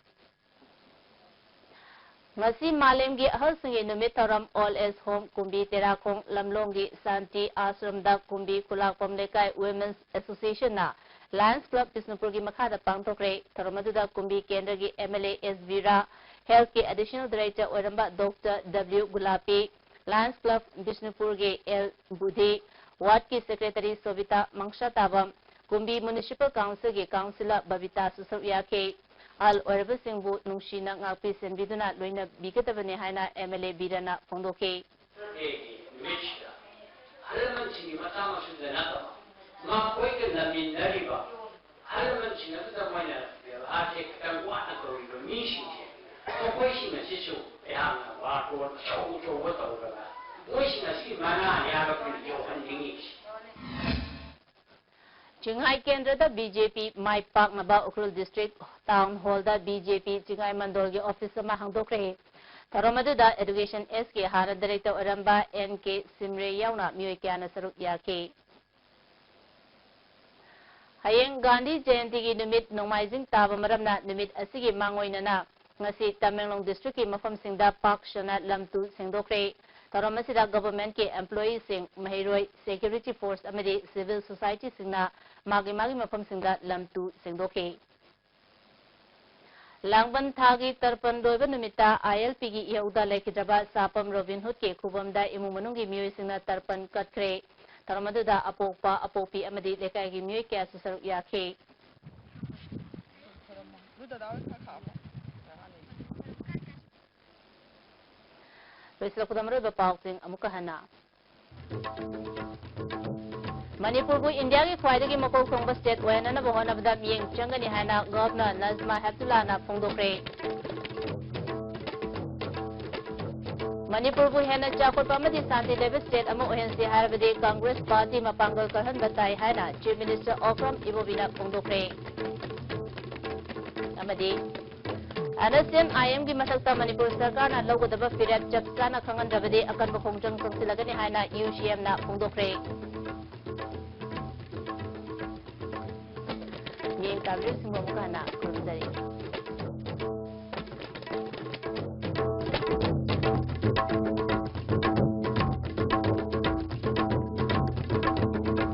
ꯉꯁꯤ ꯃꯥꯂꯦꯝꯒꯤ ꯑꯍꯜꯁꯤꯡꯒꯤ ꯅꯨꯃꯤꯠ ꯊꯧꯔꯝ Old Age Home ꯀꯨꯝꯕꯤ ꯇꯦꯔꯥꯈꯣꯡ ꯂꯝꯂꯣꯡꯒꯤ ꯁꯥꯟꯇꯤ ꯑꯥꯁ꯭ꯔꯝꯗ ꯀꯨꯝꯕꯤ ꯈꯨꯂꯥꯛꯄꯝ ꯂꯩꯀꯥꯏ Women's Associationꯅ Lions Club ꯕꯤꯁꯅꯨꯄꯨꯔꯒꯤ ꯃꯈꯥꯗ ꯄꯥꯡꯊꯣꯛꯈ꯭ꯔꯦ꯫ ꯊꯧꯔꯝ ꯑꯗꯨꯗ ꯀꯨꯝꯕꯤ ꯀꯦꯟꯗ꯭ꯔꯒꯤ M L A S Vira, Healthꯀꯤ Additional Director ꯑꯣꯏꯔꯝꯕ Doctor W ꯒꯨꯂꯥꯄꯤ, Lions Club ꯕꯤꯁꯅꯨꯄꯨꯔꯒꯤ L ꯕꯨꯙꯤ, Wardꯀꯤ Secretary ꯁꯣꯕꯤꯇꯥ ꯃꯪꯁꯥꯇꯥꯕꯝ, ꯀꯨꯝꯕꯤ Municipal Councilꯒꯤ Councillor ꯕꯕꯤꯇꯥꯁꯨ ꯁꯔꯨꯛ ꯌꯥꯈꯤ꯫ ꯑꯍꯜ ꯑꯣꯏꯔꯕꯁꯤꯡꯕꯨ ꯅꯨꯡꯁꯤꯅ ꯉꯥꯛꯄꯤ ꯁꯦꯟꯕꯤꯗꯨꯅ ꯂꯣꯏꯅꯕꯤꯒꯗꯕꯅꯤ ꯍꯥꯏꯅ MLA ꯕꯤꯔꯦꯟꯅ ꯐꯣꯡꯗꯣꯛꯈꯤ꯫ ꯅꯨꯃꯤꯠꯁꯤꯗ ꯑꯍꯜ ꯂꯃꯟꯁꯤꯡꯒꯤ ꯃꯆꯥ ꯃꯁꯨꯗ ꯅꯠꯇꯕ, ꯃꯈꯣꯏꯒ ꯂꯩꯃꯤꯟꯅꯔꯤꯕ ꯑꯍꯜ ꯂꯃꯟꯁꯤꯡ ꯑꯗꯨꯗ ꯃꯣꯏꯅ ꯕꯦꯕꯥꯔꯁꯦ ꯈꯤꯇꯪ ꯋꯥꯅ ꯇꯧꯔꯤꯕ ꯃꯤꯁꯤꯡꯁꯦ, ꯃꯈꯣꯏꯁꯤꯡ ꯑꯁꯤꯁꯨ ꯑꯩꯍꯥꯛꯅ ꯕꯥꯔꯇꯣꯟ ꯑꯆꯧ ꯑꯆꯧꯕ ꯇꯧꯔꯒ ꯃꯣꯏꯁꯤꯡ ꯑꯁꯤꯒꯤ ꯃꯅꯥ ꯌꯥꯔꯛꯄꯅꯤ ꯌꯧꯍꯟꯅꯤꯡꯉꯤꯁꯤ꯫ ꯆꯤꯡꯉꯥꯏ ꯀꯦꯟꯗ꯭ꯔꯗ BJP ꯃꯥꯏ ꯄꯥꯛꯅꯕ Ukhrul District Town Hallꯗ BJP Chingai ꯃꯟꯗꯣꯜꯒꯤ office ꯑꯃ ꯍꯥꯡꯗꯣꯛꯈ꯭ꯔꯦ꯫ ꯊꯧꯔꯝ ꯑꯗꯨꯗ Education Sꯒꯤ ꯍꯥꯟꯅ director ꯑꯣꯏꯔꯝꯕ N K ꯁꯤꯝꯔꯦ ꯌꯥꯎꯅ ꯃꯤꯑꯣꯏ ꯀꯌꯥꯅ ꯁꯔꯨꯛ ꯌꯥꯈꯤ꯫ ꯍꯌꯦꯡ ꯒꯥꯟꯙꯤ ꯖꯌꯟꯇꯤꯒꯤ ꯅꯨꯃꯤꯠ ꯅꯣꯡꯃꯥꯏꯖꯤꯡ ꯇꯥꯕ ꯃꯔꯝꯅ ꯅꯨꯃꯤꯠ ꯑꯁꯤꯒꯤ ꯃꯥꯡꯑꯣꯏꯅꯅ ꯉꯁꯤ ꯇꯃꯦꯡꯂꯣꯡ districtꯀꯤ ꯃꯐꯝꯁꯤꯡꯗ ꯄꯥꯛ ꯁꯟꯅ ꯂꯝ ꯇꯨ ꯁꯦꯡꯗꯣꯛꯈ꯭ꯔꯦ꯫ ꯊꯧꯔꯝ ꯑꯁꯤꯗ governmentꯀꯤ employeeꯁꯤꯡ, ꯃꯍꯩꯔꯣꯏ, security force ꯑꯃꯗꯤ civil societyꯁꯤꯡꯅ ꯃꯥꯒꯤ ꯃꯥꯒꯤ ꯃꯐꯝꯁꯤꯡꯗ ꯂꯝ ꯇꯨ ꯁꯦꯡꯗꯣꯛꯈꯤ꯫ ꯂꯥꯡꯕꯟ ꯊꯥꯒꯤ ꯇꯔꯄꯟ ꯂꯣꯏꯕ ꯅꯨꯃꯤꯠꯇ ILPꯒꯤ ꯏꯍꯧꯗ ꯂꯩꯈꯤꯗ꯭ꯔꯕ ꯁꯥꯄꯝ ꯔꯣꯕꯤꯟ ꯍꯨꯗꯀꯤ ꯈꯨꯕꯝꯗ ꯏꯃꯨꯡ ꯃꯅꯨꯡꯒꯤ ꯃꯤꯑꯣꯏꯁꯤꯡꯅ ꯇꯔꯄꯟ ꯀꯠꯈ꯭ꯔꯦ꯫ ꯊꯧꯔꯝ ꯑꯗꯨꯗ ꯑꯄꯣꯛꯄ, ꯑꯄꯣꯛꯄꯤ ꯑꯃꯗꯤ ꯂꯩꯀꯥꯏꯒꯤ ꯃꯤꯑꯣꯏ ꯀꯌꯥꯁꯨ ꯁꯔꯨꯛ ꯌꯥꯈꯤ꯫ ꯂꯣꯏꯁꯤꯜꯂꯛꯄꯗ ꯃꯔꯨꯑꯣꯏꯕ ꯄꯥꯎꯁꯤꯡ ꯑꯃꯨꯛꯀ ꯍꯟꯅ꯫ ꯃꯅꯤꯄꯨꯔꯕꯨ ꯏꯟꯗꯤꯌꯥꯒꯤ ꯈ꯭ꯋꯥꯏꯗꯒꯤ ꯃꯀꯣꯛ ꯊꯣꯡꯕ state ꯑꯣꯏꯍꯟꯅꯅꯕ ꯍꯣꯠꯅꯕꯗ ꯃꯤꯠꯌꯦꯡ ꯆꯪꯒꯅꯤ ꯍꯥꯏꯅ Governor ꯅꯖꯃꯥ ꯍꯦꯞꯇꯨꯂꯥꯅ ꯐꯣꯡꯗꯣꯛꯈ꯭ꯔꯦ꯫ ꯃꯅꯤꯄꯨꯔꯕꯨ ꯍꯦꯟꯅ ꯆꯥꯎꯈꯠꯄ ꯑꯃꯗꯤ ꯁꯥꯟꯇꯤ ꯂꯩꯕ state ꯑꯃ ꯑꯣꯏꯍꯟꯁꯤ ꯍꯥꯏꯔꯕꯗꯤ Congress party ꯃꯄꯥꯡꯒꯜ ꯀꯜꯍꯟꯕ ꯇꯥꯏ ꯍꯥꯏꯅ Chief Minister ꯑꯣꯀ꯭ꯔꯝ ꯏꯕꯣꯕꯤꯅ ꯐꯣꯡꯗꯣꯛꯈ꯭ꯔꯦ꯫ ꯑꯃꯗꯤ NSCN-IMꯒꯤ ꯃꯊꯛꯇ ꯃꯅꯤꯄꯨꯔ ꯁꯔꯀꯥꯔꯅ ꯂꯧꯒꯗꯕ ꯐꯤꯔꯦꯞ ꯆꯞ ꯆꯥꯅ ꯈꯪꯍꯟꯗ꯭ꯔꯕꯗꯤ ꯑꯀꯟꯕ ꯈꯣꯡꯖꯪ ꯆꯪꯁꯤꯜꯂꯒꯅꯤ ꯍꯥꯏꯅ UCMꯅ ꯐꯣꯡꯗꯣꯛꯈ꯭ꯔꯦ꯫ ꯃꯤꯠꯌꯦꯡ ꯇꯥꯕꯤꯔꯤꯕꯁꯤꯡꯕꯨ ꯑꯃꯨꯛꯀ ꯍꯟꯅ ꯈꯨꯔꯨꯝꯖꯔꯤ꯫